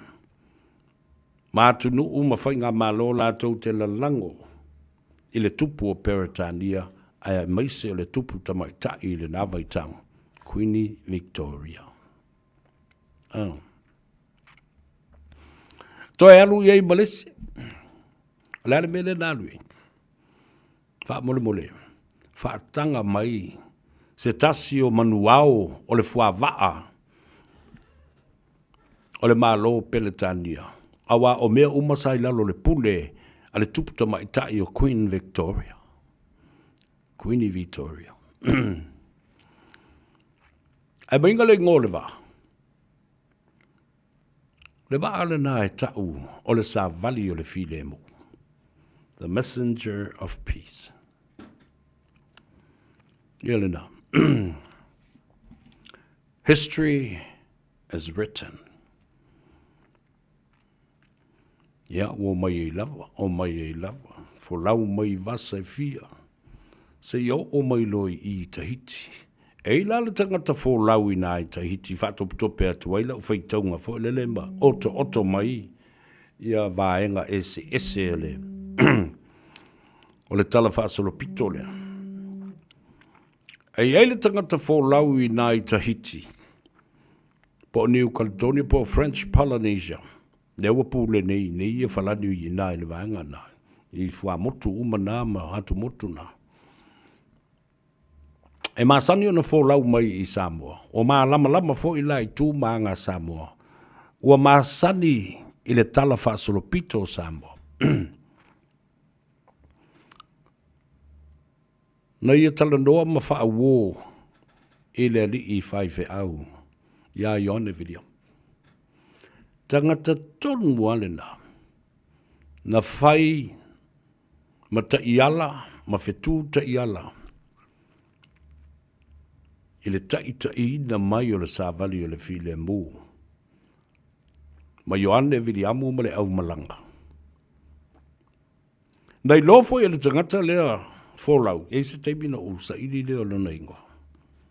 ma atunuu ma faigamalo latou te lalago i le tupu o Peretania aemaise o le tupu tamaitai i lena vaitau, Kuini Victoria. Oh. Toe alu i ai ma le isi. O le a le mea lea na alu i ai? Faamolemole, faataga mai se tasi o manuao o le fuavaa o le Malo Peretania, aua o mea uma sa i lalo o le pule a le tupu tamaitai o Queen Victoria. Kuini Victoria. Ae maiga le igoa o le vaa. Le vaa lena e tau o le savali o le filemu. The messenger of peace. Ia lena. History is written. Ia, ua omai ai lava, omai ai lava, folau mai i vasa e fia, seia oo mai loa i i Tahiti. E i la le tagata folau i na i Tahiti, faatopetope atu ai lau faitauga foi lele ma otooto mai ia vaega eseese o le, o le tala faasolopito lea. E i ai le tagata folau i na i Tahiti, po o New Caledonia po o French Polynesia, lea ua pule nei nei ia Falani i ina i le vaega na, i fuamotu uma na ma atumotu na. E masani ona folau mai i Samoa, ua malamalama foi la i tu ma aga a Samoa, ua masani i le tala faasolopito o Samoa. Na ia talanoa ma faauō i le alii faifeau iā Ioane Viliamu. Tagata tonu lava lena na fai ma taiala ma fetu taiala i le taitaiina mai o le savali o le filemu ma Ioane Viliamu ma le aumalaga. Na iloa foi e le tagata lea folau, e i ai se taimi na ou saili lea o lona igoa,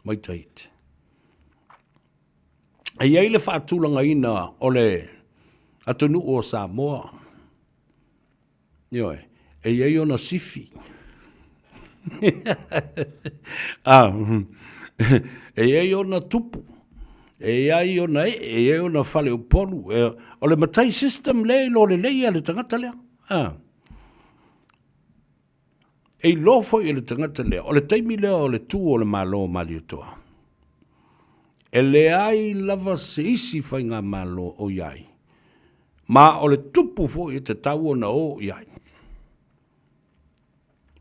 mai Tahiti. E i ai le faatulagaina o le atunuu o Samoa, ioe, e i ai ona sifi. Ah, e i ai ona tupu, e i ai ona ee, e i ai ona faleupolu. O le matai system lea e iloa lelei e le tagata lea. A. E iloa foi e le tagata lea, o le taimi lea o le tu o le Malo o Malietoa, e leai lava se isi faigamalo o i ai, ma o le tupu foi e tatau ona o i ai.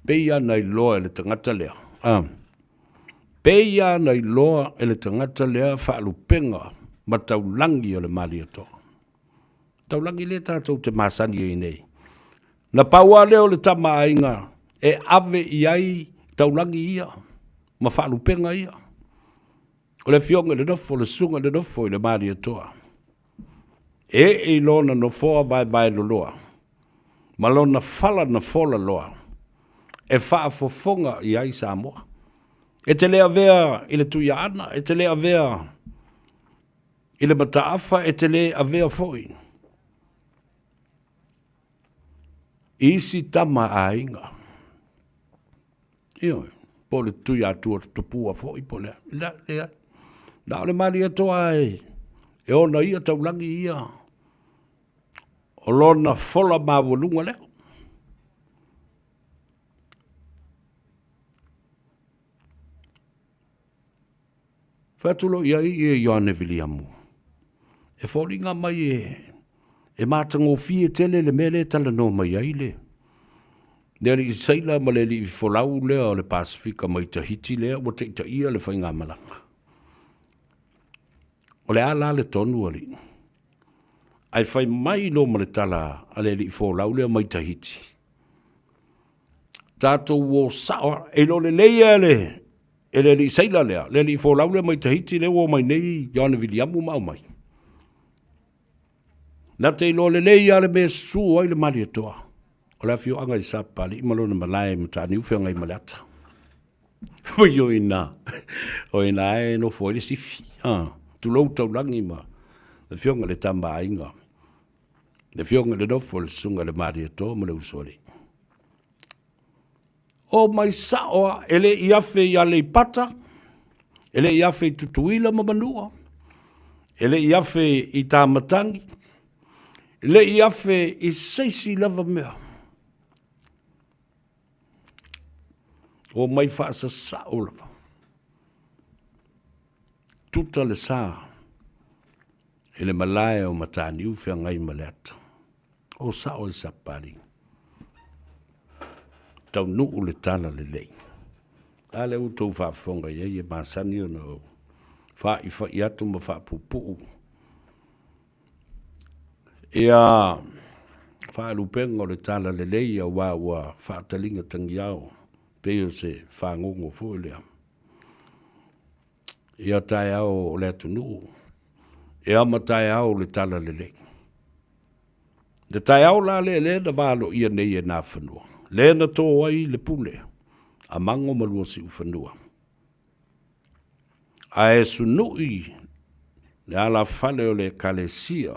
Pei lava na iloa e le tagata lea, a, pei lava na iloa e le tagata lea faalupega ma taulagi o le Malietoa. Taulagi lea tatou te masani ai nei. Na pau lava lea o le Tama a Aiga e ave i ai taulagi ia ma faalupega ia. O le Afioga i le Nofo, le Susuga i le Nofo i le Malietoa. E ee i lona nofoa vaevaeloloa ma lona fala na fola loa e faafofoga i ai Samoa. E te le avea i le Tuiaana, e te le avea i le Mataafa, e te le avea foi i isi tama a aiga. Ioe, po o le Tuiatua Tupua foi po o le a. Leai, leai. Na o le Malietoa e ona ia taulagi ia o lona fola maualuga lea. Fai atu loa i ai ia Ioane Viliamu, e foliga mai e, e matagofie tele le mea lea e talanoa mai ai le, le alii sailor ma le alii folau lea o le Pasefika mai Tahiti lea ua taitaia le faigamalaga. O le a la le tonu alii? Ae fai mai loa ma le tala a le alii folau lea mai Tahiti, tatou o sao, e iloa lelei e le e le alii sailor lea, le alii folau lea mai Tahiti lea ua omai nei Ioane Viliamu ma aumai. Na te iloa lelei lava le mea e susu ai le Malietoa, o le afioaga i Sapapalii ma lona malae i Mataniu Feagaimaleata. Oi o ina, o ina e nofo ai le sifi, ha, tulou taulagi ma le afioga i le Tama a Aiga, le afioga i le Nofo, le Susuga i le Malietoa ma le Usoalii. O mai sao a, e le i afe i Aleipata, e le i afe i Tutuila ma Manua, e le i afe i Tamatagi, e le i afe i se isi lava mea. O mai faasasao lava. Tuta le sa i le malae o Mataniu feagai ma le ata. O sao i Sapali. Taunuu le tala lelei. A lea ua outou faafofoga i ai e masani ona ou faaifa'i atu ma faapupuu ia faalupega o le tala lelei aua ua faataliga tagiao pei o se fagogo foi lea ia taeao o le atunuu ia ma taeao o le tala lelei. Le taeao la lea lea na valoia nei e Nafanua, lea na tō ai le pule a Mango ma Luasiufanua, ae sunu'i le alafale o le Ekalesia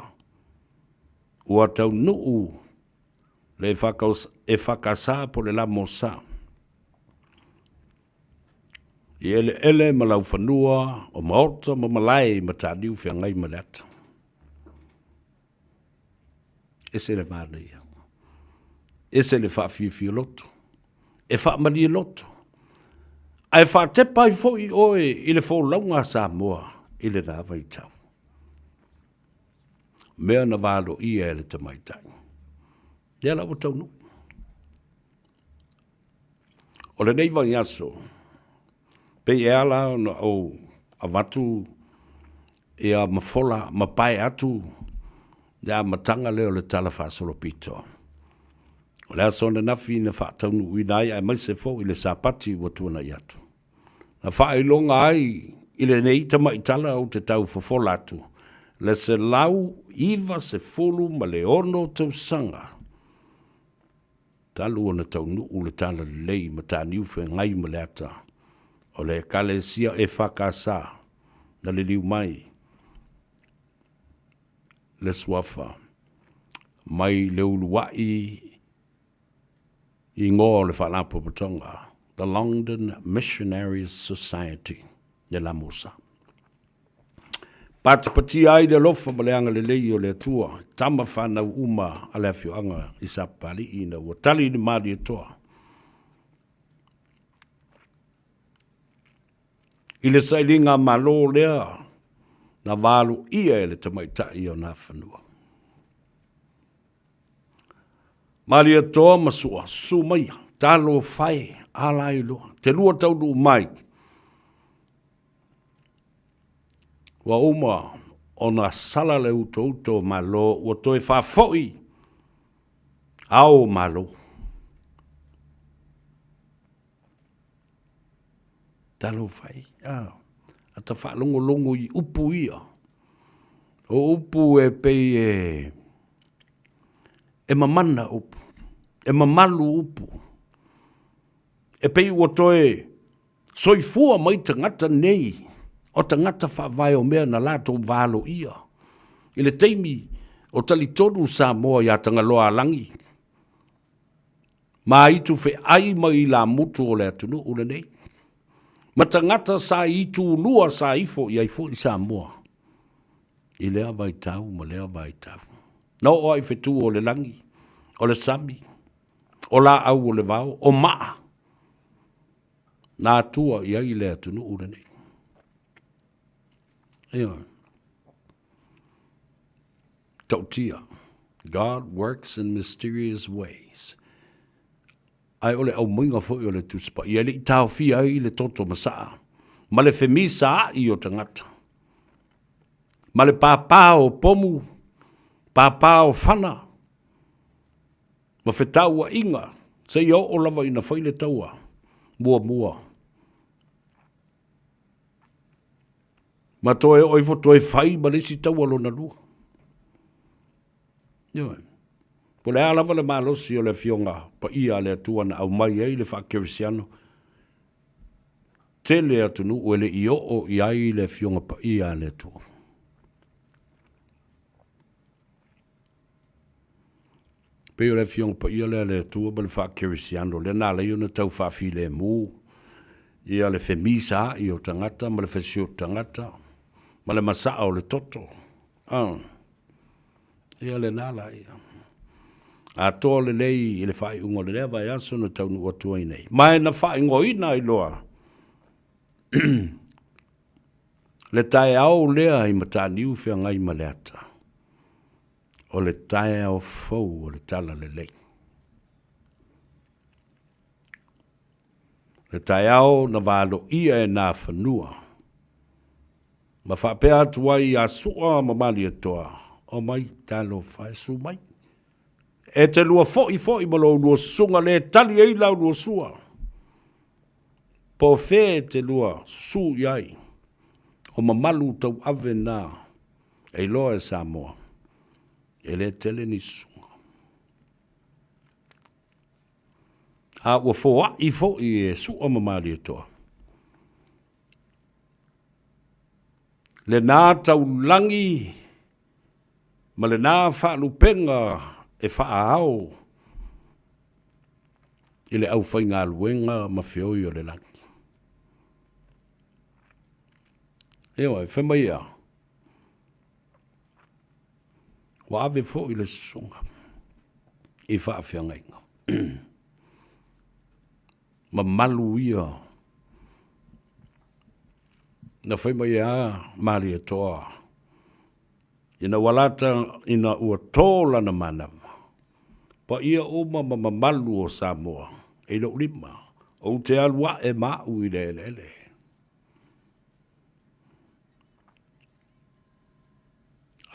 ua taunuu le EFKS po o le LAMOSA i eleele ma laufanua o maota ma malae i Mataniu Feagai ma le Ata. Ese le manaia, ese le faafiafia loto, e faamalie loto, ae faatepa ai foi oe i le folauga a Samoa i lena vaitau. Mea na valoia e le tamaitai. Lea la ua taunuu. O lenei vaiaso, pei e ala ona ou avatu ia ma fola ma pae atu le amataga lea o le Tala Faasolopito. O le aso ananafi na faataunuuina ai aemaise foi le Sapati ua tuanai atu. Na faailoga ai i lenei tamaitala ou te tau fofola atu le 196 tausaga talu ona taunuu le Talalelei i Mataniu Feagai ma le Ata o le Ekalesia EFKS na liliu mai le suafa mai le uluai igoa o le Faalapotopotoga, The London Missionaries Society, le LAMOSA. Patipatia ai le alofa ma le agalelei o le Atua i tama fanau uma a le afioaga i Sapapalii ina ua tali le Malietoa i le sailiga malo lea na valoia e le tamaitai o Nafanua. Malietoa ma Sua, susu maia. Talofa e, a la iloa. Te lua taunuu mai, ua uma ona sala le utouto o Malo, ua toe faafoi ao o Malo. Talofa e, a, a ta faalogologo i upu ia, o upu e pei e, e mamana upu, e mamalu upu, e pei ua toe soifua mai tagata nei, o tagata faavae o mea na latou valoia i le taimi o talitonu Samoa ia Tagaloaalagi ma aitu feai ma ilamutu o le atunuu lenei, ma tagata sa itulua sa ifo i ai foi Samoa i lea vaitau ma lea vaitau. Na oo lava i fetu o le lagi, o le sami, o laau o le vao, o maa, na atua i ai le atunuu lenei. Ioe. Tautia. God works in mysterious ways. Ae o le aumaiga foi o le Tusi Paia e le i taofia ai le toto masaa ma le femisaai o tagata ma le pāpā o pomu, pāpā o fana ma fetauaiga seia oo lava ina fai le taua muamua ma toe oo ifo toe fai ma le isi taua lona lua. Ioe. Po o le a lava le malosi o le Afioga Paia a le Atua na aumai ai le faakerisiano, tele atunuu e le i oo i ai le Afioga Paia a le Atua. Pei o le Afioga Paia lea a le Atua ma le faakerisiano lea na ala ai ona tau faafilemu ia le femisaai o tagata ma le fesioto tagata ma le masaa o le toto. Ah. Ia lena la ia. Atoa lelei i le faaiuga o lea vaiaso na taunuu atu ai nei. Ma e na faaigoaina ai loa le taeao lea i Mataniu Feagai ma Leata, o le taeao fou o le Talalelei. Le taeao na valoia e nā fanua ma faapea atu ai ia Sua ma Malietoa, Omai, talofa e, su mai. E te lua foi foi ma lo lua susuga le tali ai la lua sua. Po o fea e te lua susu i ai, o mamalu tauave na e iloa e Samoa, e le tele ni susuga. A ua foai foi e Sua ma Malietoa lena taulagi ma lena faalupega e faaao i le aufaigaluega ma feoi o le lagi. Ioe, fai mai ea, ua ave foi le susuga i faafeagaiga. Mamalu ia na fai mai a Malietoa ina ua lata ina ua tō lana manava, paia uma ma mamalu o Samoa i lou lima, ou te alu ae ma au i le eleele.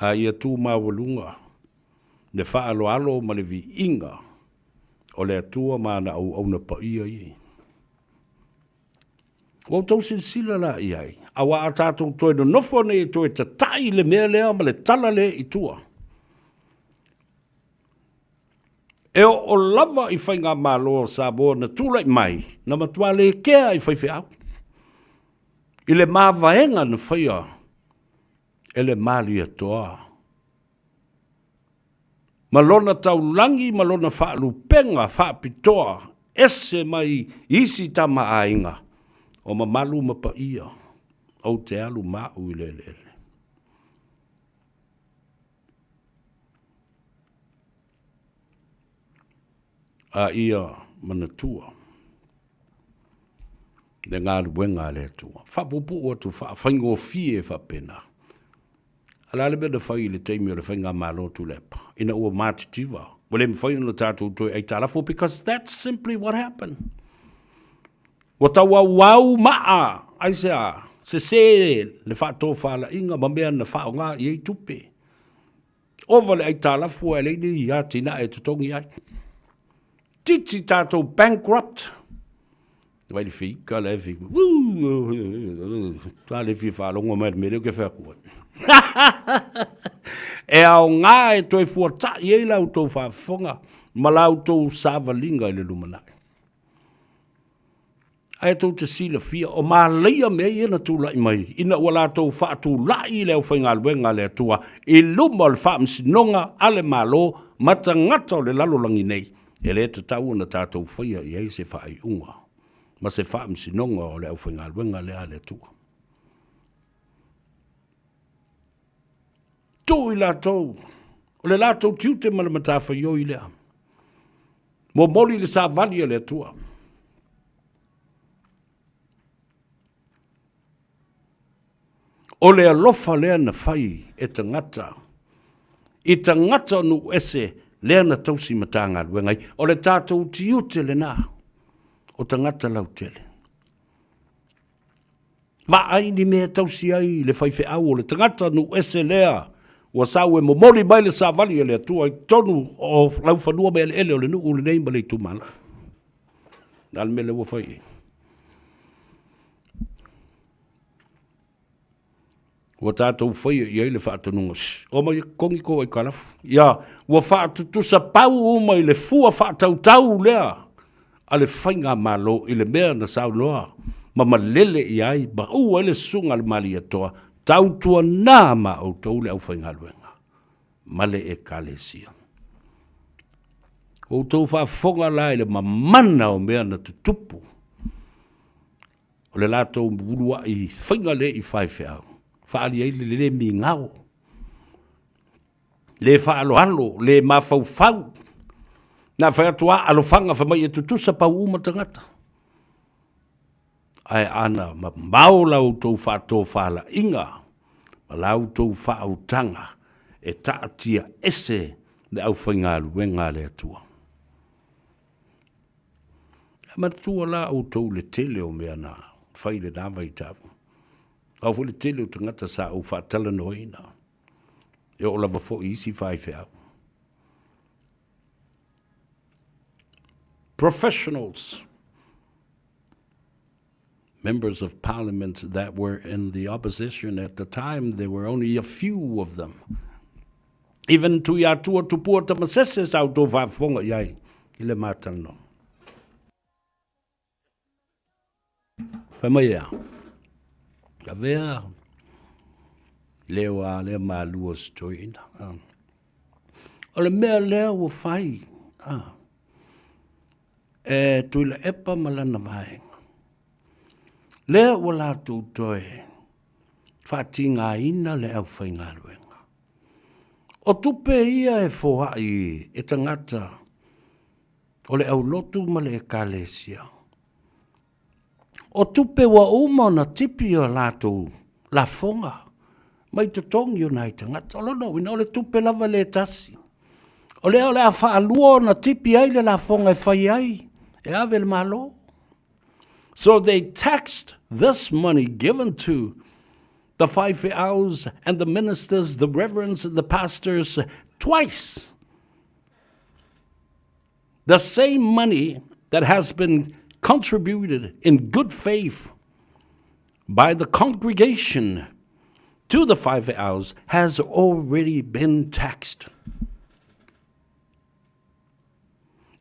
A ia tu maualuga le faaaloalo ma le viiga o le Atua ma ana auauna paia ia. Ua outou silasila la i ai, aua a tatou toe nonofo nei e toe tatai le mea lea ma le tala lea i tua, e oo lava i faigamalo a Samoa na tulai mai, na matua le kea i faifeau i le mavaega na faia e le Malietoa ma lona taulagi ma lona faalupega faapitoa ese mai isi tama aiga o mamalu ma paia ou te alu ma au i le eleele. A ia manatua le galuega a le Atua. Faapuupuu atu faafaigofie faapena. A o le a le mea na fai i le taimi o le faigamalo Tuilaepa ina ua matitiva? Ua le mafai ona tatou toe aitalafu because that's simply what happened. Ua tauauau maa, aisea, sese le faatofalaiga ma mea na faaaoga i ai tupe. Ova le aitalafu ae leai ni atinae e totogi ai. Titi tatou bankrupt. Vai le feika la e fei. Ta le fia faalogo mai le mea lea ou te fai atu ai. E aoga e toe fuata'i ai la outou faafofoga ma la outou savaliga i le lumanai. Ae tou te silafia, o malaia mea ia na tulai mai ina ua latou faatulai le aufaigaluega a le Atua i luma o le faamasinoga a le Malo ma tagata o le lalolagi nei, e le tatau ona tatou faia i ai se faaiuga ma se faamasinoga o le aufaigaluega lea a le Atua. Tuu i latou, o le latou tiute ma le matafaioi lea. Momoli le savali a le Atua. O le alofa lea na fai e tagata i tagata o nuu ese lea na tausi Matagaluega ai. O le tatou tiute lena o tagata lautele. Vaai ni mea e tausi ai le faifeau o le tagata nuu ese lea ua sau e momoli mai le savali a le Atua i totonu o laufanua ma eleele o le nuu lenei ma le itumalo. O le a le mea lea ua fai i ai? Ua tatou faia i ai le faatonuga, omai e totogi tou aitalafu. Ia, ua faatutusa pau uma i le fua faatautau lea a le faigamalo i le mea na saunoa ma malele i ai ma ua ai le susuga a le Malietoa, tautuana ma outou le aufaigaluega ma le Ekalesia. Ua outou faafofoga la i le mamana o mea na tutupu o le latou uluai faiga lea i faifeau, faaali ai le le migao, le faaaloalo, le mafaufau. Na fai atu lava alofaga fai mai e tutusa pau uma tagata. Ae ana mamao la outou faatofalaiga ma la outou faautaga e taatia ese le aufaigaluega a le Atua. E manatua la outou le tele o mea na fai i lena vaitau. Ao foi le tele o tagata sa ou faatalanoaina, e oo lava foi i isi faifeau. Professionals, members of parliament that were in the opposition at the time, there were only a few of them. Even Tuiatua Tupua Tamasese sa outou faafofoga i ai i le matalanoa. Fai mai ea, avea leo a lea malua o se toeaina. O le mea lea ua fai, e Tuilaepa ma lana vaega, lea ua latou toe faatigaina le aufaigaluega. O tupe ia e foai e tagata o le aulotu ma le Ekalesia. O tupe ua uma ona tipi o latou lafoga mai totogi o nai tagata. O lona uiga, o le tupe lava lea e tasi. O lea o le a faalua ona tipi ai le lafoga e fai ai e ave i le Malo. So they taxed this money given to the faifeaus and the ministers, the reverends and the pastors twice. The same money that has been contributed in good faith by the congregation to the faifeaus has already been taxed.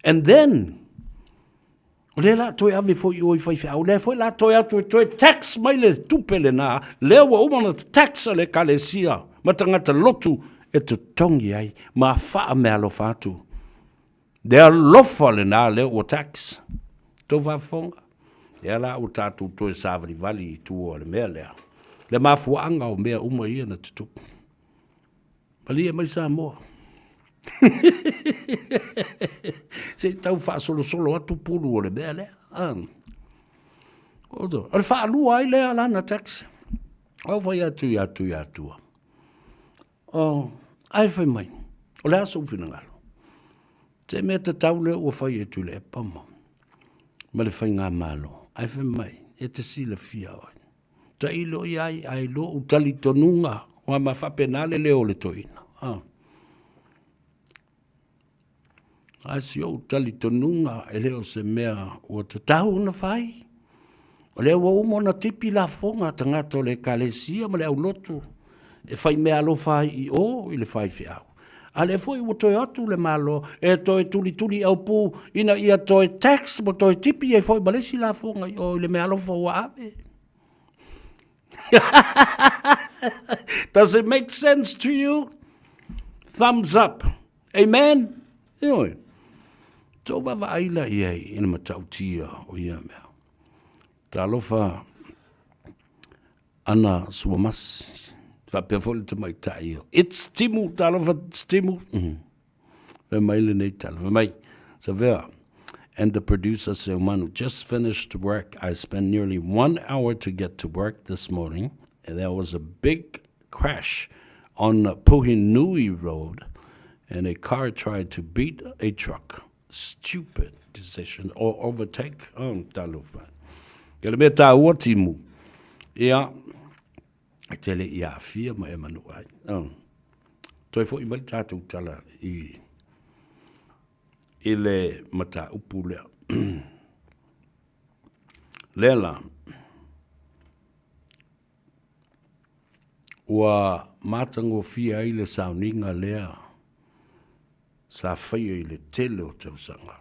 And then, o lea la toe ave foi i o i faifeau, lea foi la toe atu e toe tax mai le tupe lena, lea ua uma ona tax a le Ekalesia ma tagata lotu e totogi ai ma faameaalofa atu. Le alofa lena lea ua tax. Tou faafofoga? Lea la ua tatou toe savalivali i tua o le mea lea. Le mafuaaga o mea uma ia na tutupu. Malie mai Samoa. Se i tau faasolosolo atu pulu o le mea lea. Ah. O le faalua ai lea lana tax. Au fai atu ia Tuiatua. Oh, ae fai mai, o le a sou finagalo? Te mea tatau lea ua fai e Tuilaepa ma, ma le faigamalo, ae fai mai, e te silafia oe. Tailo i ai, ae lou talitonuga, ua ma faapena le leo o le toeaina. Ah. A si ou talitonuga e le o se mea ua tatau ona fai. O lea ua uma ona tipi lafoga a tagata o le Ekalesia ma le aulotu e fai meaalofa ai i o i le faifeau. A lea foi ua toe o atu le Malo e toe tulituli aupu ina ia toe tax ma toe tipi ai foi ma le isi lafoga i o i le meaalofa ua ave. Does it make sense to you? Thumbs up. Amen? Ioe. Tou vaavaai la i ai i le matautia o ia mea. Talofa ana suamasi. Faapea foi le tamaitai o It's Timu, talofa Timu. Mm. Fai mai lenei tala, fai mai, Savea, and the producer Seumanu just finished work. I spent nearly one hour to get to work this morning. And there was a big crash on Puhinui Road and a car tried to beat a truck. Stupid decision or overtake. Oh, talofa. Ia le mea tāua timu. Ia, e tele i aafia ma e manu ai. Oh. Toe foi mai le tātou tala i, i le mataupu lea. Lea la, ua matagofie ai le sauniga lea sa faia i le tele o tausaga.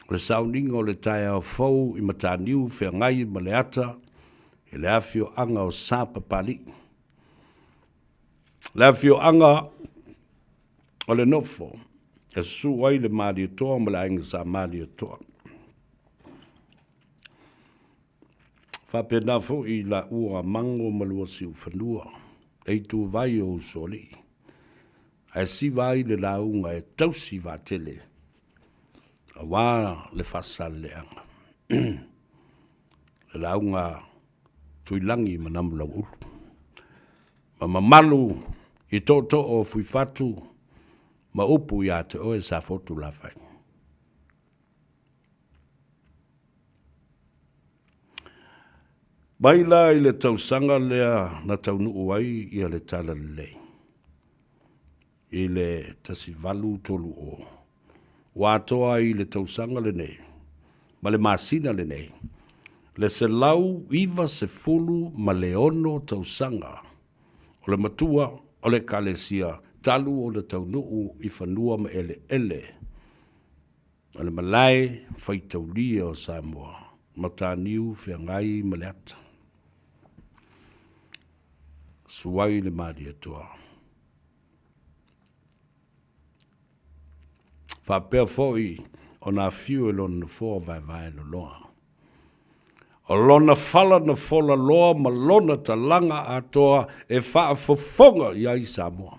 O le sauniga o le taeao fou i Mataniu Feagai ma Leata i le afioaga o Sapapalii. Le afioaga o le Nofo e susu ai le Malietoa ma le Aiga Sa Malietoa. Faapena foi i laua Mango ma Luasiufanua, le ituvai o Usoalii, ae siva ai le lauga e tausi vaatele aua le faasaleleaga. Le lauga Tuilagi ma Namulauulu, ma mamalu i tootoo o Fuifatu ma upu ia te oe Safotu Lafai. Mai la i le tausaga lea na taunuu ai ia le Talalelei i le 1830, ua atoa ai i le tausaga lenei ma le masina lenei le 196 tausaga o le matua o le Ekalesia talu ona taunuu i fanua ma eleele O le malae faitaulia o Samoa, Mataniu Feagai ma Leata. Suai le Malietoa. Faapea foi ona afio i lona nofoa vaevae loloa. O lona fala na fola loa ma lona talaga atoa e faafofoga i ai Samoa.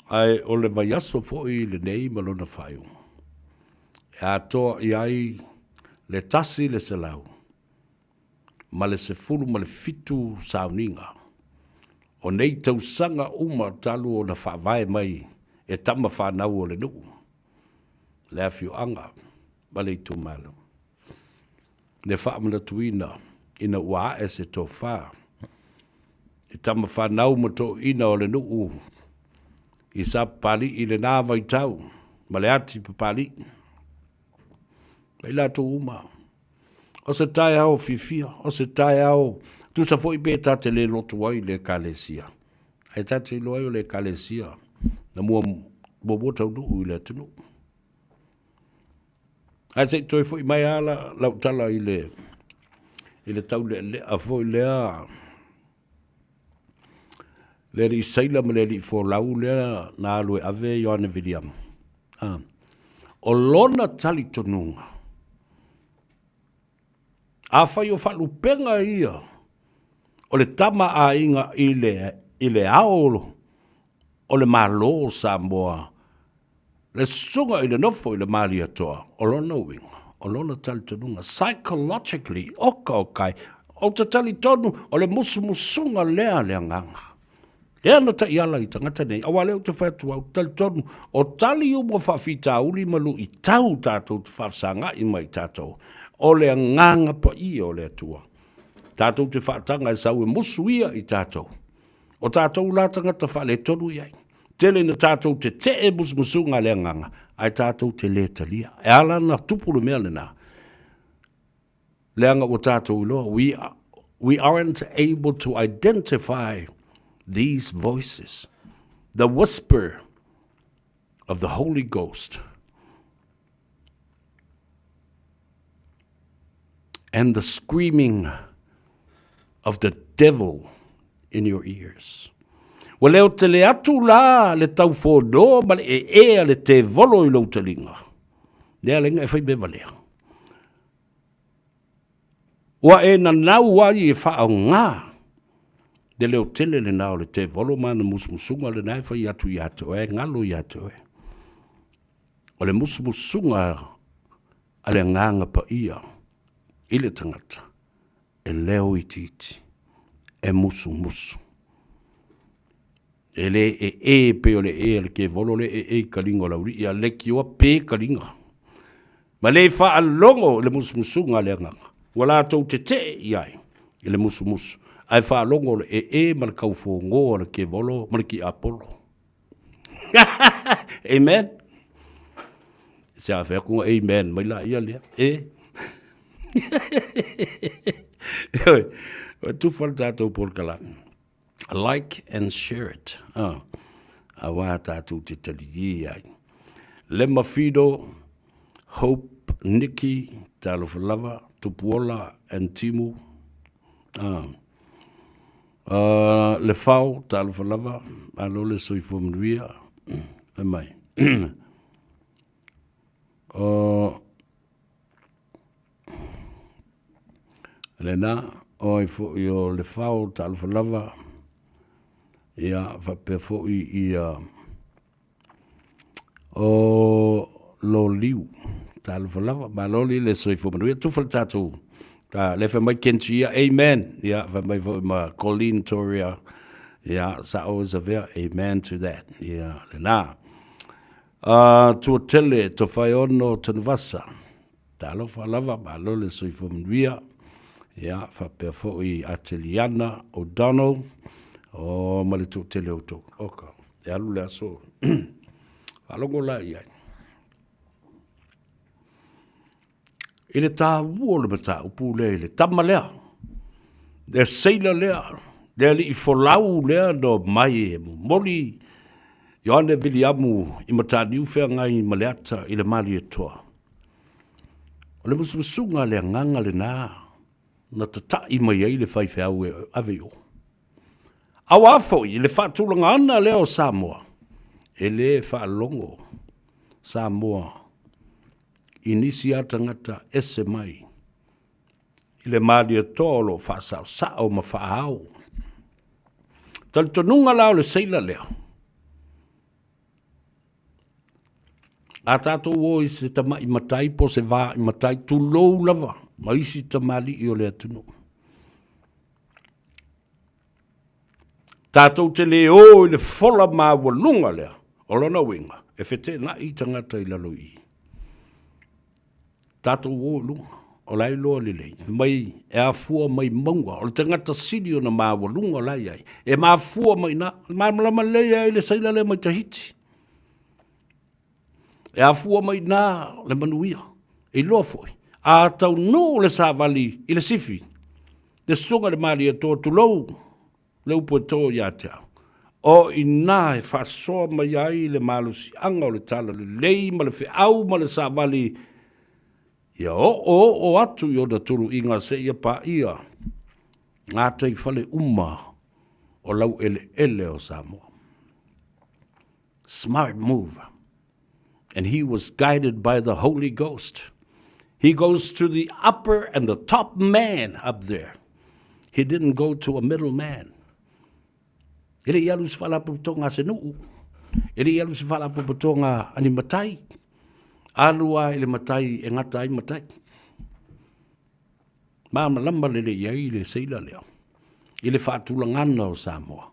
Ae o le vaiaso foi lenei ma lona faaiuga, e atoa i ai le 117 sauniga o nei tausaga uma talu ona faavae mai e tama fanau o le nuu, le afioaga ma le itumalo. Le faamanatuina ina ua ae se tofa i tama fanau ma toeaiina o le nuu i Sapapalii i lena vaitau ma le ati Papalii ma i latou uma. O se taeao fiafia, o se taeao tusa foi pe ta te le lotu ai i le Ekalesia, ae ta te iloa ai o le Ekalesia na muamua taunuu i le atunuu. Ae se i toe foi mai lava lau tala i le, i le taulealea foi lea, le alii sailor ma le alii folau lea na alu e ave Ioane Viliama. Ah. O lona talitonuga, afai o faalupega ia o le tama aiga i le, i le ao o le Malo o Samoa, Le susuga i le nofo i le Malietoa, o lona uiga, o lona talitonuga, psychologically, oka o kai, ou te talitonu o le musumusuga lea a le Agaga. Lea na taiala i tagata nei, aua lea ou te fai atu au, talitonu, o tali uma o faafitauli ma luitau tatou te faafesagai mai tatou, o le agaga paia o le Atua. Tatou te faataga e sau e musu ia i tatou. O tatou la tagata faaletonu i ai. Tele na tatou tetee musumusuga a le agaga, ae tatou te le talia. E ala ona tupu le mea lena, leaga ua tatou iloa, we, we aren't able to identify these voices. The whisper of the Holy Ghost and the screaming of the devil in your ears. Ua leo tele atu la le taufono ma le ee a le tevolo i lou taliga. Lea lenga e fai mea valea. Ua e nanau ai e faaaoga le leo tele lena o le tevolo ma ana musumusuga lena e fai atu ia te oe, e galo ia te oe. O le musumusuga a le Agaga Paia i le tagata, e leo itiiti, e musumusu. E le ee pei o le ee a le kevolo le ee i kaliga o le aualii, a leitioa pe kaliga. Ma le faalogo i le musumusuga a le Agaga, ua latou tetee i ai i le musumusu, ae faalogo le ee ma le kaufogo a le kevolo ma le tiapolo. Amen. Se a fai atu amen mai la ia lea. E. Oi, ua tufa le tatou polokalame. Like and share it. Ah, aua tatou te taliē ai. Lema Fido, Hope Nikki, talofa lava, Tupuola and Timu. Ah. Uh, le fao, talofa lava, malo le soifua manuia, fai mai. O, lena, o ai foi o le fao, talofa lava, ia, faapea foi ia, O Loliu, talofa lava, malo li le soifua manuia, tufa le tatou, ta, le fai mai Kenji ia, amen, ia, fai mai foi ma Colleen Toria, ia, sao e savea, amen to that, ia, lena. Uh, Tuatele, Tofaeono, Tanuvasa, Talofa lava, malo le soifua manuia. Ia, faapea foi Ateliana O'Donnell, o ma le toatele o outou. Oka, e alu le aso. Faalogo la i ai. I le taua o le mataupu lea i le tama lea, le seila lea, le alii folau lea na omai e momoli Ioane Viliamu i Mataniu Feagai ma Leata i le Malietoa. O le musumusuga a le agaga lena na tata'i mai ai le faifeau e ave i o. Auā foi i le faatulagaana lea o Samoa, e le faalogo Samoa i nisi a tagata ese mai i le Malietoa o lo o faasaosao ma faaao. Talitonuga la o le seila lea, A tatou o i se tama'i matai po o se vaai matai, tulou lava ma isi tamalii o le atunuu. Tatou te le o i le fola maualuga lea, o lona uiga, e feteenai tagata i lalo i i. Tatou o i luga, o la e iloa lelei, fai mai e afua mai mauga, o le tagata sili ona maualuga o la e i ai, e mafua mai i ina, malamalama lelei ai le saila lea mai Tahiti. E afua mai i ina le manuia, e iloa foi, a taunuu le savali i le sifi, le susuga i le Malietoa, tulou le upu e to ia te au, o i ina e faasoa mai ai le malosiaga o le talalelei ma le feau ma le savali ia oooo atu i ona tuluiga seia paia gataifale uma o laueleele o Samoa. Smart move. And he was guided by the Holy Ghost. He goes to the upper and the top man up there. He didn't go to a middle man. E le i alu i se faalapotopotoga a se nuu. E le i alu i se faalapotopotoga a ni matai. Alu lava i le matai e gata ai matai. Malamalama lelei ai le seila lea i le faatulagana o Samoa.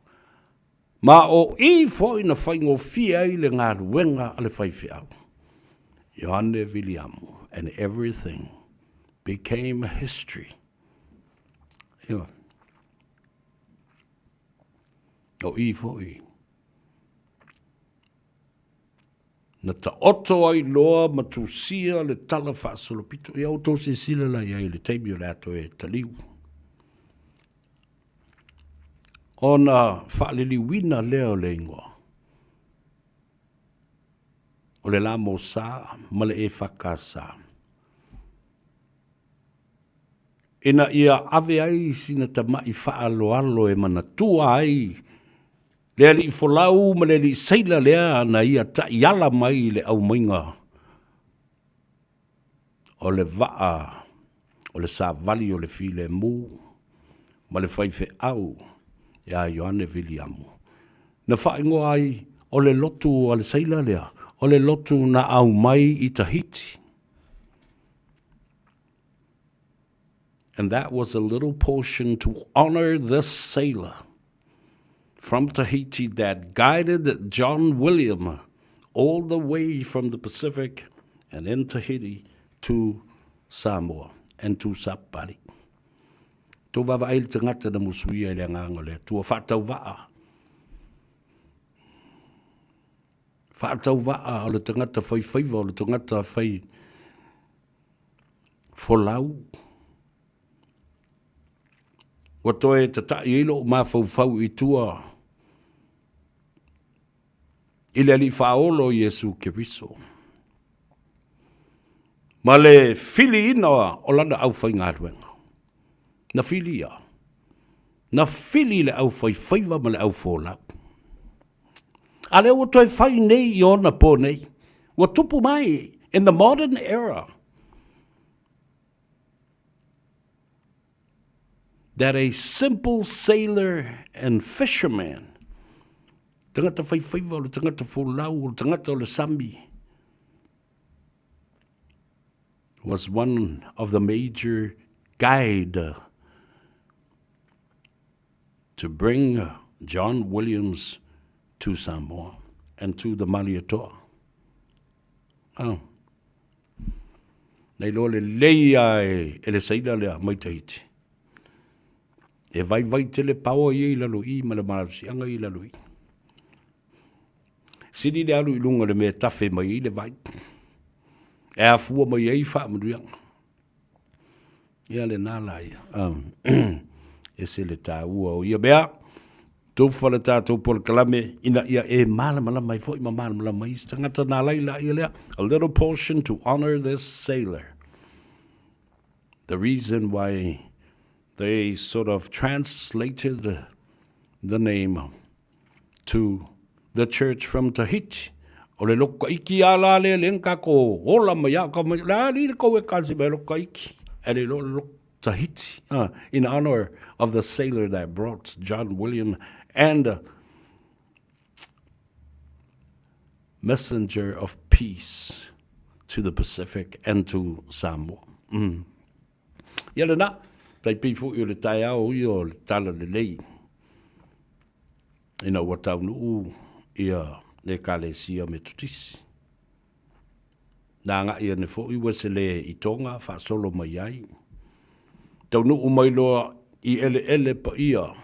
Ma o i foi na faigofie ai le galuega a le faifeau, Ioane Viliamu, and everything became history. Ioe. O i foi na taoto ai loa ma tusia le tala faasolopito. Ia outou silasila la i ai i le taimi o le a toe taliu. Ona faaliliuina lea o le igoa o le La Mosa ma le EFKS ina ia ave ai sina tamai faaaloalo e manatua ai le alii folau ma le alii seila lea na ia taiala mai i le aumaiga o le vaa o le savali o le filemu ma le faifeau ia Ioane Viliamu. Na faaigoa ai o le lotu a le seila lea, o le lotu na aumai i Tahiti. And that was a little portion to honor this sailor from Tahiti that guided John William all the way from the Pacific and in Tahiti to Samoa and to Sapari. Tō vaavaai le tagata na musuia i le agaga o le Atua, faatauvaa. Faatauvaa o le tagata faifaiva, o le tagata fai folau. Ua toe tata'i ai lo'u mafaufau i tua i le Alii Faaolo o Iesu Keriso ma le filiina o lana aufaigaluega. Na filia, na fili le aufaifaiva ma le aufolau. A lea ua toe fai nei i ona po nei, ua tupu mai in the modern era that a simple sailor and fisherman, tagata faifaiva, o le tagata folau, o le tagata o le sami, was one of the major guide to bring John Williams to Samoa and to the Malietoa. Oh. Na iloa lelei lava e le sailor lea mai Tahiti. E vaivai tele paoa ia i lalo i ma le malosiaga i lalo i. Sili le alu i luga o le mea e tafe mai ai le vai. E afua mai ai faamanuiaga. Ia lena la ia. Um, ese le taua o ia mea. Tufa le tatou polokalame ina ia e malamalama ai foi ma malamalama ai isi tagata nā laila ia lea. A little portion to honor this sailor. The reason why they sort of translated the name to the church from Tahiti. O le loku kaiki a la le leng ka ko ola mai a ka mai la li le kou e kasi mai loku kaiki. E le lo loku Tahiti in honor of the sailor that brought John William and messenger of peace to the Pacific and to Samoa. Mm. Ia lena, tai pei foi o le taeao ia o le tala lelei ina ua taunuu ia le Ekalesia Metotisi. Na agai ane foi Uesele i Tonga faasolo mai ai. Taunuu mai loa i eleele paia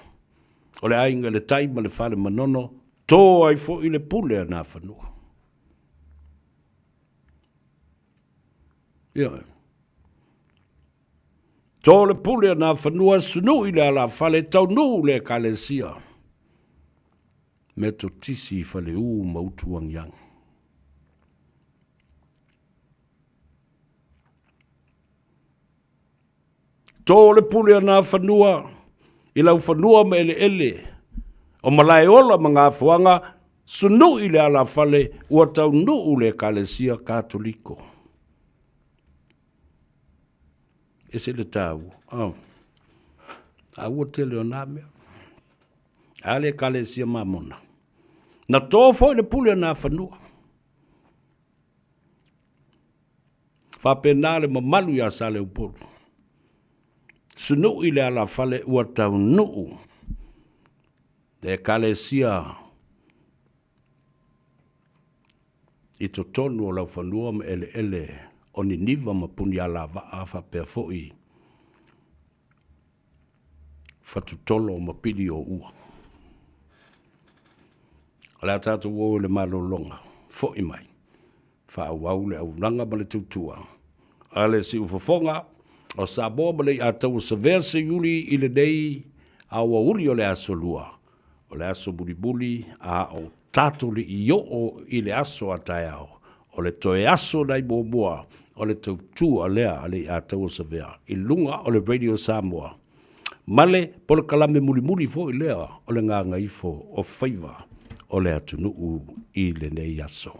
o le aiga i le tai ma le fale manono, to ai foi le pule a Nafanua. Ioe. To le pule a Nafanua, sunui le alafale, taunuu le Ekalesia Metotisi i Faleu ma Utuagiagi. To le pule a Nafanua i laufanua ma eleele o Malaeola ma Gafoaga, sunui le alafale, ua taunuu le Ekalesia Katoliko. Ese le taua. Oh. A ua tele o nā mea. A le Ekalesia Mamona. Na tō foi le pule a Nafanua. Faapena le mamalu iā Saleupolu. Sunui le alafale ua taunuu le Ekalesia. i totonu o laufanua ma eleele o Niniva ma Punialavaa faapea foi Fatutolo ma Pilioua. O le a tatou o i le malologa, foi mai, faaauau le auaunaga ma le tautua a le siufofoga o Samoa ma le iataua Savea Seiuli i lenei aoauli o le Aso Lua, o le aso mulimuli a o tatou le i oo i le aso a taeao, o le toe aso nai muamua o le tautua lea a le iataua Savea i luga o le Radio Samoa ma le polokalame mulimuli foi lea o le gagaifo o faiva o le atunuu i lenei aso.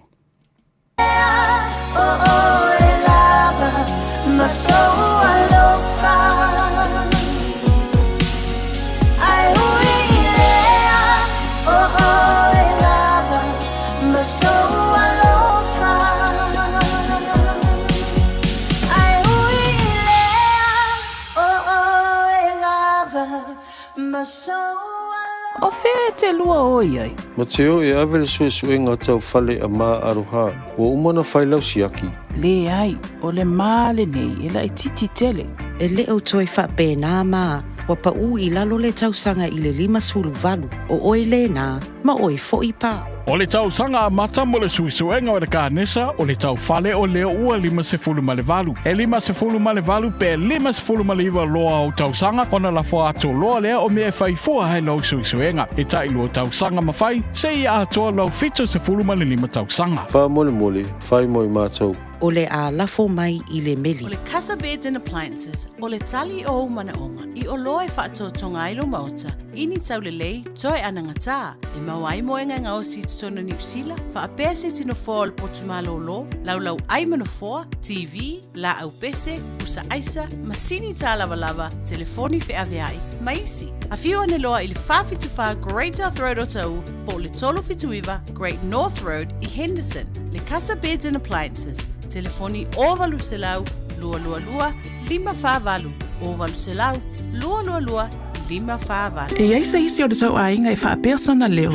O fea e te lua o i ai? Mateo e ave le suesuega tau fale a Ma Aroha, ua uma ona fai lau siaki. Leai, o le ma lenei e laitiiti tele. E le o toe faapena ma ua paʻu i lalo le tausaga i le 58, o oe lena, ma oe foi pa. O le tausaga amata mo le suesuega o le kanesa o le tau fale o leo ua 58. E 58 pe 59 loa ou tausaga ona lafo atu loa lea o mea e fai fua ai lou suesuega. E tailua tausaga ma fai, seia atoa lou 75 tausaga. Faamolemole, fai mo i matou. O le a lafo mai i le meli. O le Casa Beds and Appliances, o le tali o ou manaoga i oloa e faatotoga ai lou maota i ni taulelei toe anagatā e maua ai moega e gaosi i totonu o Niu Sila, faapea se iti nofoa o le potu malōlō, laulau ʻai ma nofoa, TV, lāʻau pese, pusa ʻaisa, masini tālavalava, telefoni feaveaʻi, ma isi. Afio ane loa i le 474 Great South Road o Taʻu po o le 379 Great North Road i Henderson. Le Casa Beds and Appliances, telefoni 0800 222 548, 0800 222 548. E i ai se isi o le tou aiga e faapea sona leo,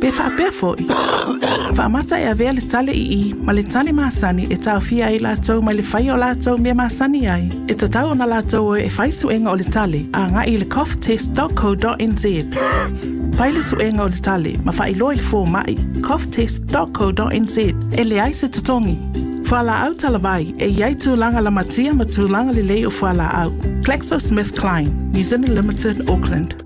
pe faapea foi, faamata e avea le tale i i ma le tale masani e taofia ai latou mai le faia o latou mea masani ai, e tatau ona latou o e fai suega o le tale agai i le coughtest.co.nz. Fai le suega o le tale ma faailoa i le fomai, coughtest.co.nz, e leai se totogi. Fualaau talavai, e i ai tulaga lamatia ma tulaga lelei o fualaau. GlaxoSmithKline, New Zealand Limited, Auckland.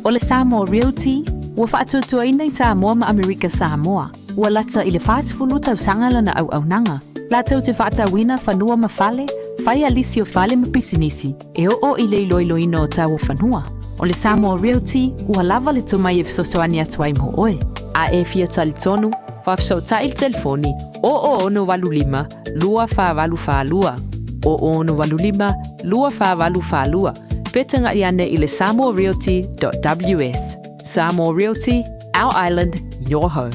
O le Samoa Realty, ua faatuatuaina i Samoa ma Amerika Samoa. Ua lata i le 40 tausaga lana auaunaga, latou te faatauina fanua ma fale, fai a lisi o fale ma pisinisi, e oo i le iloiloina o tau o fanua. O le Samoa Realty, ua lava le tomai e fesoasoani atu ai mo oe. A e fia talitonu, faafesootai i le telefoni 0085 2482, 0085 2482, pe tagaʻi ane i le samoarealty.ws. Samoa Realty, our island, your home.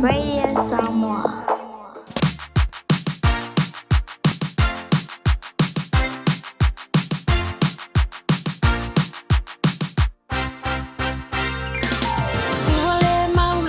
Radio Samoa. Ua le mau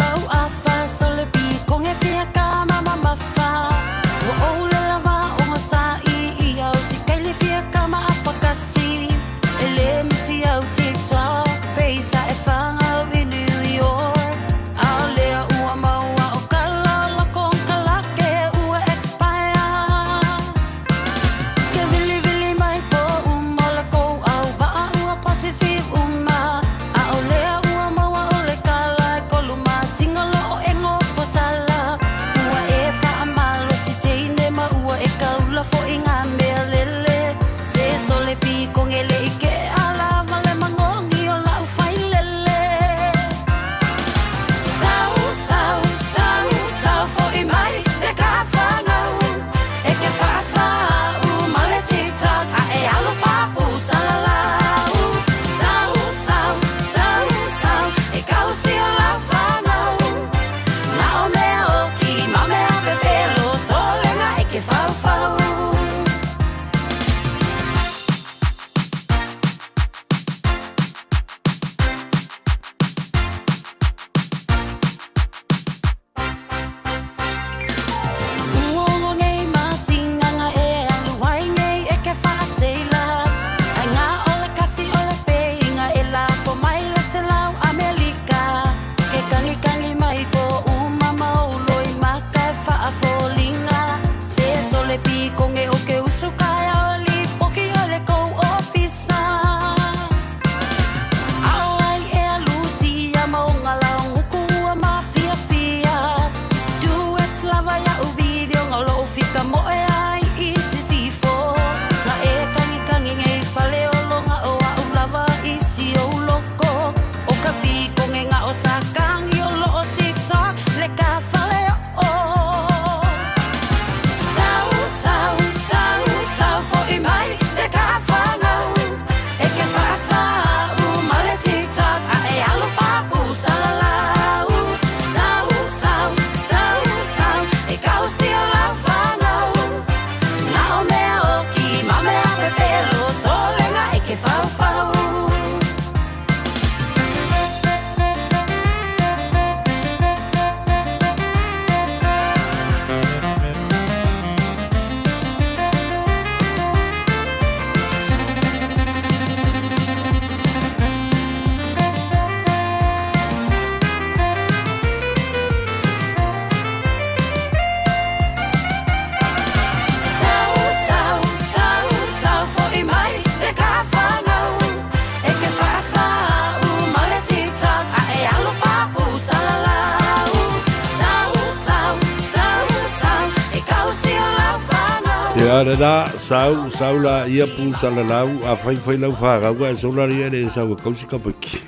Ia lena, sau, sau la ia pu salalau, a fai fai lau whākau, e sola ia le sau e kausi ka paki.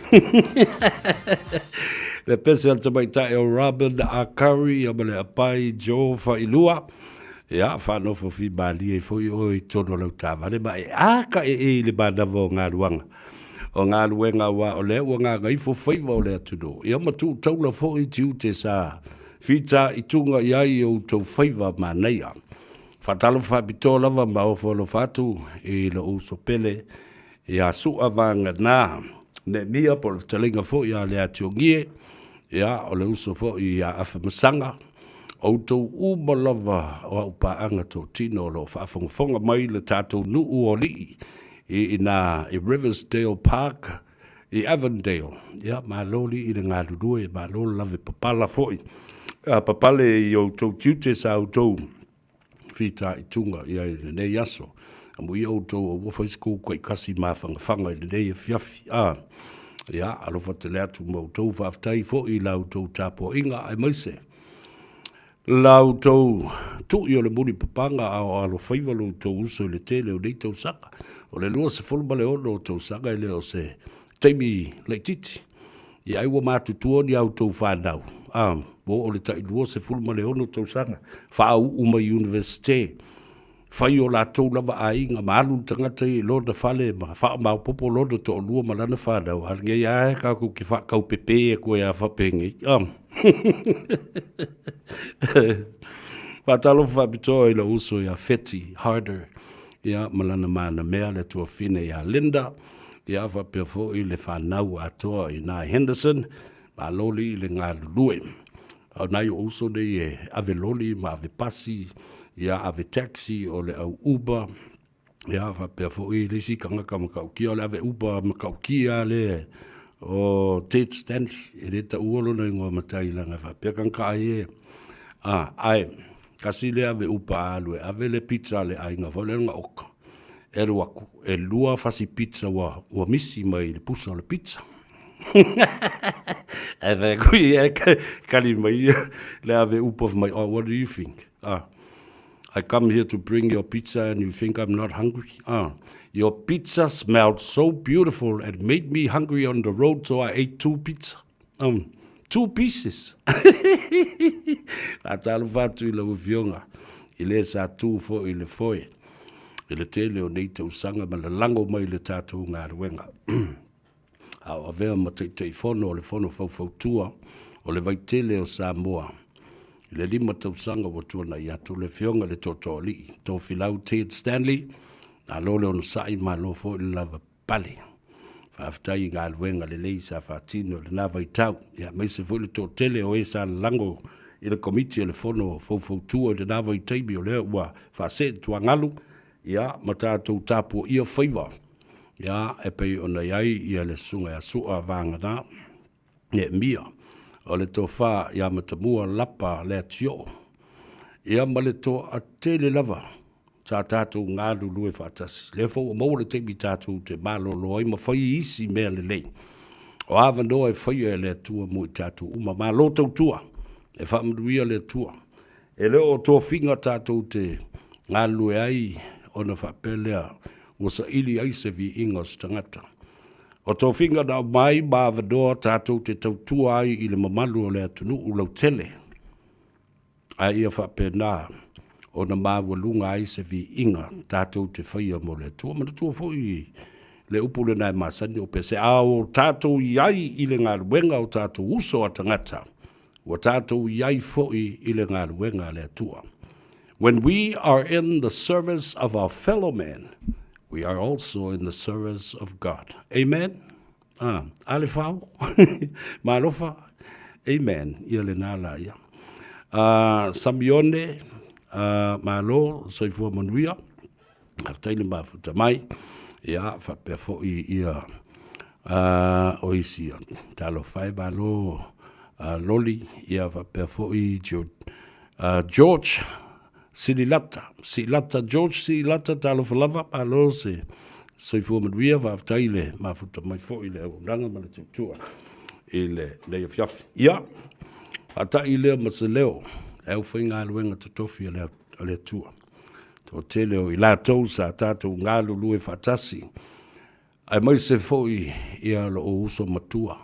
Le pese al tamaitai o Robin a Curry, ia ma le apai Joe Failua. Ia, whanofo fi malie foi o i tono lau tāvale, ma e āka e e i le manawa o ngā O galuega aua o lea ua gagaifo faiva o le atunuu. Ia ma tuu taula foi tiute sa fita i tuga i ai i outou faiva manaia. Faatalofa faapitoa lava ma ofo alofa atu i lou uso pele ia Su'a Vagana Neemia po o le fetalaiga foi ia Leatiogie, ia o le uso foi ia Afamasaga, outou uma lava o au paaga totino o lo o faafogafoga mai le tatou nuu o alii i ina i Riversdale Park i Avondale. Ia, malo lii i le galulue, malo le lave papala foi, a papale i outou tiute sa outou fitaituga i ai i lenei aso. Amuia outou aua fai se kou taitasi mafanafana i lenei afiafi. A, ia, alofa tele atu ma outou, faafetai foi i la outou tapuaiga aemaise La outou tui o le mulipapaga a o alofaiva lo outou uso i le tele o nei tausaga. O le 26 o tausaga e le o se taimi laitiiti. Ia ai ua matutua ni a outou fanau, a, ua oo i le tai 26 tausaga, faauu mai Iunivesite, fai o latou lava aiga ma alu le tagata ia i lona fale ma faamaopoopo lona toalua ma lana fanau, a lenei lava tatou te faataupepe atu ai lava faapenei. Faatalofa faapitoa i lou uso ia Feti Harder ia ma lana manamea le tuafine ia Linda ia faapea foi le fanau atoa i ina i Henderson. Malo lii i le galulue. A o nai ou uso nei e ave loli ma ave pasi, ia ave taxi, o le au Uber, ia faapea foi le isi tagata matautia, o le ave Uber matautia lea o Ted Stanley, e le taua lona igoa matai leaga e faapea tagata ai e, a, ae tasi lea ave Uber a alu e ave le pizza a le aiga foi lea na oka, e alu atu, e lua fasi pizza ua misi mai le pusa o le pizza. Ae fai atu ia, kali mai ia le ave upu fai mai, oh, what do you think? Ah, I come here to bring your pizza and you think I'm not hungry? Ah, your pizza smelled so beautiful and made me hungry on the road, so I ate two pizza. Two pieces. Faatalofa atu i lau Afioga i le sa tu foi i le foe i le tele o nei tausaga ma lalago mai i le tatou galuega. A o avea ma Taitaifono o le Fono Faufautua o le Vaitele o Samoa i le 5 tausaga ua tuanai atu, le Afioga i le Tootooalii Tofilau Ted Stanley, malo le onosai, malo foi le lava pale. Faafetai i galuega lelei sa faatino i lena vaitau, ia aemaise foi le toatele o e sa lalago i le Komiti o le Fono Faufautua i lena vaitaimi, o lea ua faasee tuagalu, ia, ma tatou tapuaia faiva, ia, e pei ona i ai ia le Susuga ia Su'a Vagana Neemia, o le Tofa ia Matamua Lapa Leatioo, ia ma le toatele lava sa tatou galulue faatasi. Lea foi ua maua le taimi tatou te malolo ai ma fai isi mea lelei. O avanoa e faia e le Atua mo i tatou uma. Malo tautua, e faamanuia le Atua. E le o tofiga tatou te galulue ai ona faapea lea ua saili ai se viiga o se tagata. O tofiga na aumai ma avanoa tatou te tautua ai i le mamalu o le atunuu lautele, a ia faapena ona maualuga ai se viiga tatou te faia mo le Atua. Manatua foi le upu lena e masani o pese, a o tatou i ai i le galuega o tatou uso a tagata, ua tatou i ai foi i le galuega a le Atua. When we are in the service of our fellow man, we are also in the service of God. Amen? Ah, a le fao? Malofa? Amen. Ia lena la ia. Samione, malo, soifua manuia. Faafetai le mafuta mai. Ia, faapea foi ia o isi talofa e malo Loli, ia faapea foi George Sililata, Siilata, George Siilata, talofa lava, malo se soifua manuia, faafetai le mafuta mai foi i le auaunaga ma le tautua i lenei afiafi. Ia, faatai lea ma se leo, le aufaigaluega totofi a le Atua. Toatele o i latou sa tatou galulue faatasi, aemaise foi ia lou uso matua,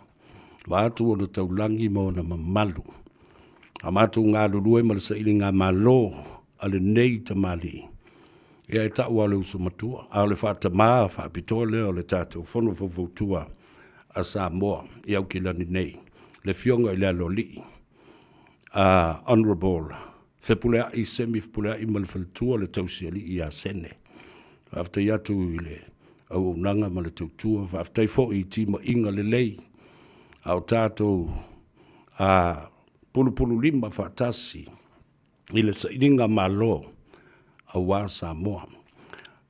vaeatu ona taulagi ma ona mamalu. A matou galulue ma le sailigamalo a lenei tamalii, ia e tau lava o le uso matua, a o le faatama faapitoa lea o le tatou Fono Faufautua a Samoa i Aukilani nei, le Afioga i le Aloalii, Honourable Fepuleai Semi Fepuleai ma le faletua le Tausialii ia Sene. Faafetai atu i le auaunaga ma le tautua, faafetai foi i timaiga lelei a o tatou pulupululima faatasi i le sailiga malo aua Samoa.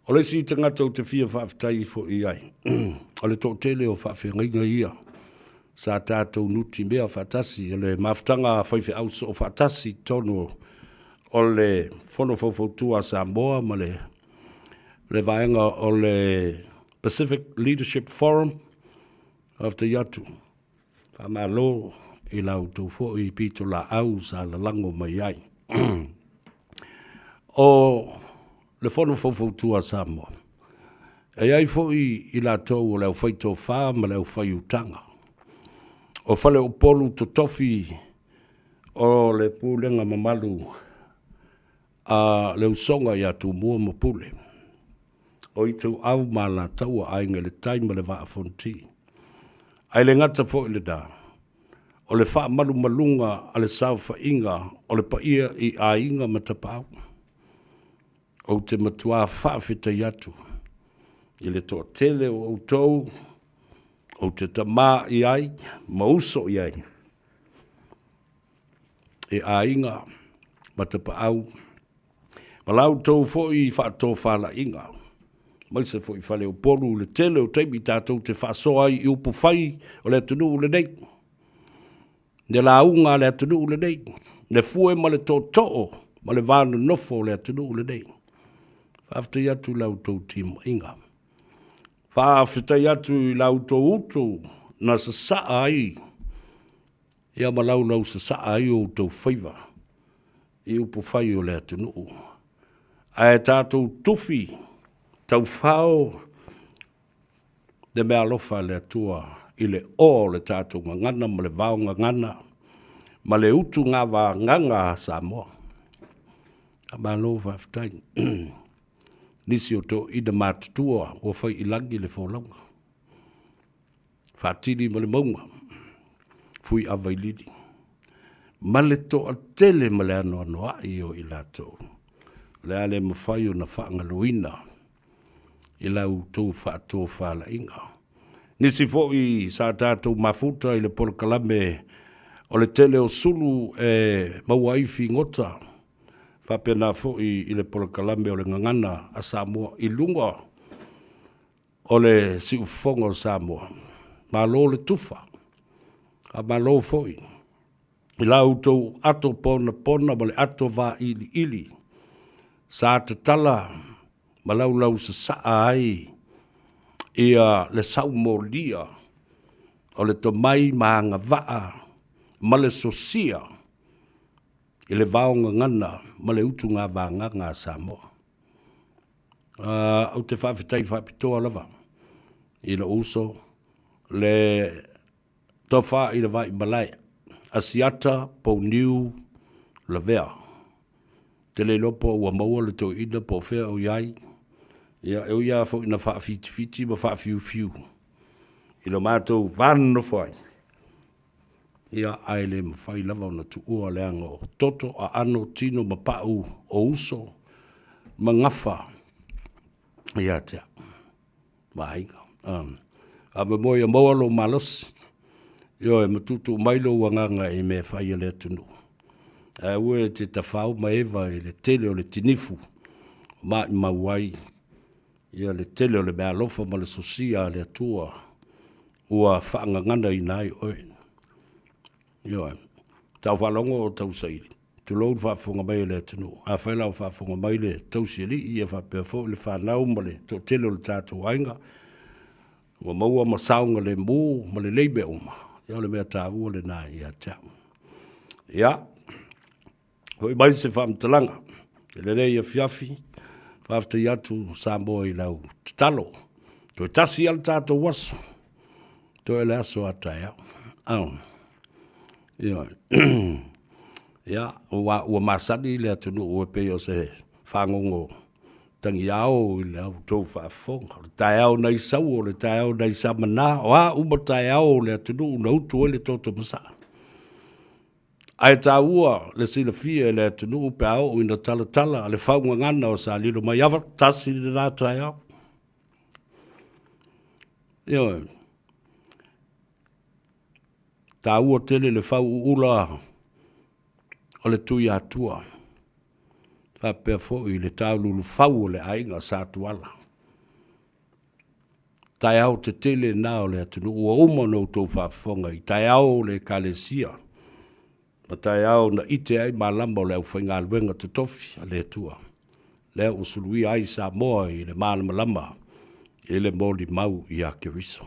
O le isi tagata ou te fia faafetai foi i ai, o le toatele o faafeagaiga ia sa tatou nutimea faatasi, o le mafutaga a faifeau soo faatasi i totonu o le Fono Faufautua a Samoa ma le vaega o le Pacific Leadership Forum. Faafetai atu, faamalo i la outou foi pitolaau sa lalago mai ai. O le Fono Faufautua a Samoa, e i ai foi i latou o le aufai tofa ma le aufai utaga. O faleupolu totofi o le pulega mamalu a le usoga ia Tumua ma Pule, o Ituau ma Alataua, Aiga i le Tai ma le Vaa o Fonoti. Ae le gata foi i lena, o le faamalumaluga a le saofaiga o le paia i aiga ma tapaau. Ou te matuā faafetai atu i le toatele o outou ou te tamā i ai ma uso i ai e aiga ma tapaau ma la outou foi faatofalaiga, aemaise foi faleupolu i le tele o taimi tatou te faasoa ai i upufai o le atunuu lenei, le lauga a le atunuu lenei, le fue ma le tootoo ma le va nonofo o le atunuu lenei. Faafetai atu i la outou timaiga. Faafetai atu i la outou utu na sasaa ai ia ma laulau sasaa ai o outou faiva i upufai o le atunuu. Ae tatou tufi taufao le meaalofa a le Atua i le oa o le tatou gagana ma le vao gagana ma le utugafa gaga a Samoa. Faamalo faafetai. Nisi o toeaiina matutua ua fai i lagi le folauga, faatili ma le mauga, Fuiava i lili, ma le toatele ma le anoanoai o i latou, o le a le mafai ona faagaloina i la outou faatofalaiga. Nisi foi sa tatou mafuta i le polokalame o le tele o sulu e maua ai figota, faapena foi i le polokalame o le Gagana a Samoa i luga o le siufofoga o Samoa. Malo le tufa, faamalo foi i la outou ato ponapona ma le ato vailiili sa tatala ma laulau sasaa ai ia le saumolia o le tomai ma agavaa ma le sosia i le vaogagana ma le utugafa gaga a Samoa. Ou te faafetai faapitoa lava i lou uso le Tofa i le Vaimalae, Asiata Pouniu Lavea. Ou te le iloa po ua maua le toeaina po o fea o i ai. Ia, e ui lava foi ina faafitifiti ma faafiufiu i lo matou va nonofo ai, ia, ae le mafai lava ona tuua leaga o toto, aano, tino ma pau o uso ma gafa ia te au. Ma aiga. Faamoemoe ia maua lou malosi, ioe, ma tuutuu mai lou agaga i mea e fai a le atunuu. Ae aua e te tafao ma eva i le tele o le tinifu o maimau ai ia le tele o le meaalofa ma le sosia a le Atua ua faagaganaina ai oe. Ioe. Tau faalogo o tau saili. Tulou le faafofoga mai a le atunuu. Afai la o faafofoga mai le tausialii ia faapea foi le fanau ma le toatele o le tatou aiga, ua maua ma saogalemu ma lelei mea uma, ia o le mea taua lena ia te au. Ia, foi mai se faamatalaga i lenei afiafi. Faafetai atu Samoa i lau tatalo. Toe tasi lava le tatou aso. Toe le aso a taeao. Au. Ioe. Ia, ua, ua masani le atunuu e pei o se fagogo tagiao i la outou faafofoga. O le taeao nai Saua, o le taeao nai Samana, o a uma taeao o le atunuu na utu ai le toto masaa. Ae taua le silafia e le atunuu pe a oo ina talatala le faugagana o Salilomaiava, tasi lena taeao. Ioe. Taua tele le fauuula o le Tuiatua faapea foi le taululufau o le aiga Sa Tuala. Taeao tetele na o le atunuu ua uma ona outou faafofoga i taeao o le Ekalesia ma taeao na ite ai malama o le aufaigaluega totofi a le Atua, lea ua suluia ai Samoa i le malamalama i le molimau ia Keriso.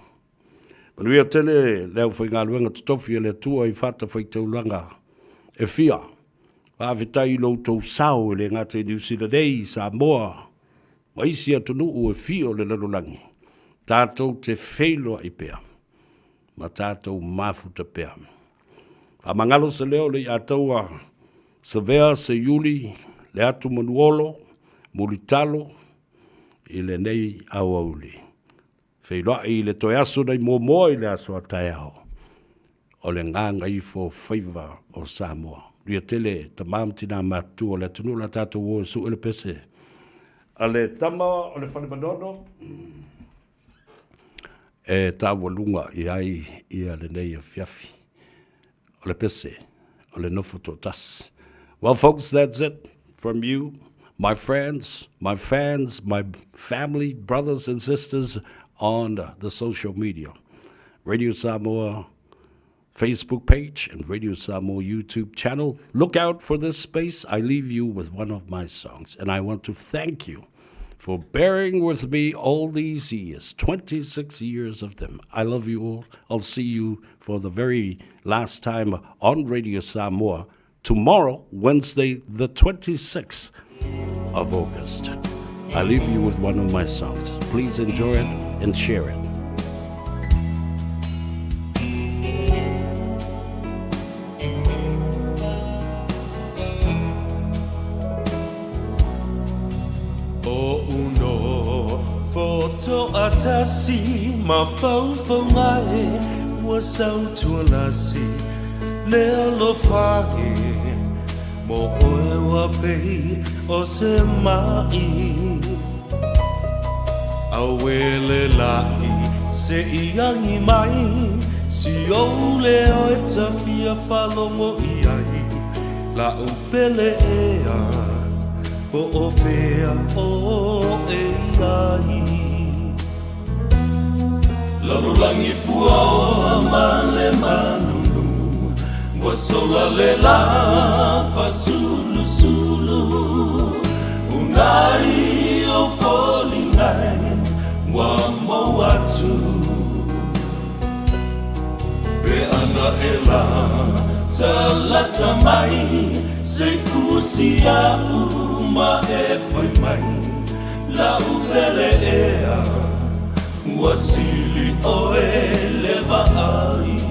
Manuia tele le aufaigaluega totofi a le Atua i fatafaitaulaga e fia. Faafetai i lo outou sao e le gata i Niu Sila nei, Samoa ma isi atunuu e fia o le lalolagi, tatou te feiloai pea ma tatou mafuta pea. Faamagalo se leo le iataua Savea Seiuli le atu Manuolo Mulitalo i lenei aoauli. Feiloai i le toe aso nai muamua i le aso a taeao o le gagaifo faiva o Samoa. Manuia tele tama ma tina matutua o le atunuu la tatou o e sue le pese a le tama o le fale manono e taualuga i ai ia lenei afiafi o le pese o le nofo toatasi. Well folks, that's it from you, my friends, my fans, my family, brothers and sisters on the social media. Radio Samoa Facebook page and Radio Samoa YouTube channel. Look out for this space. I leave you with one of my songs, and I want to thank you for bearing with me all these years, 26 years of them. I love you all. I'll see you for the very last time on Radio Samoa tomorrow, Wednesday, the 26th of August. I leave you with one of my songs. Please enjoy it and share it. Le alofa e Mo oe ua pei o se maʻi Auē le laʻi se i agi mai Si ou leo e ta fia faalogo i ai La'u pele ea Po o fea oe i ai Lalolagi puaoa ma le manunu Ua sola le lā fasulusulu Unai o foliga e ua mou atu Pe ana e la talata mai Se fusi a'u ma e fai mai La'u pele ea Ua sili ʻoe le vaai.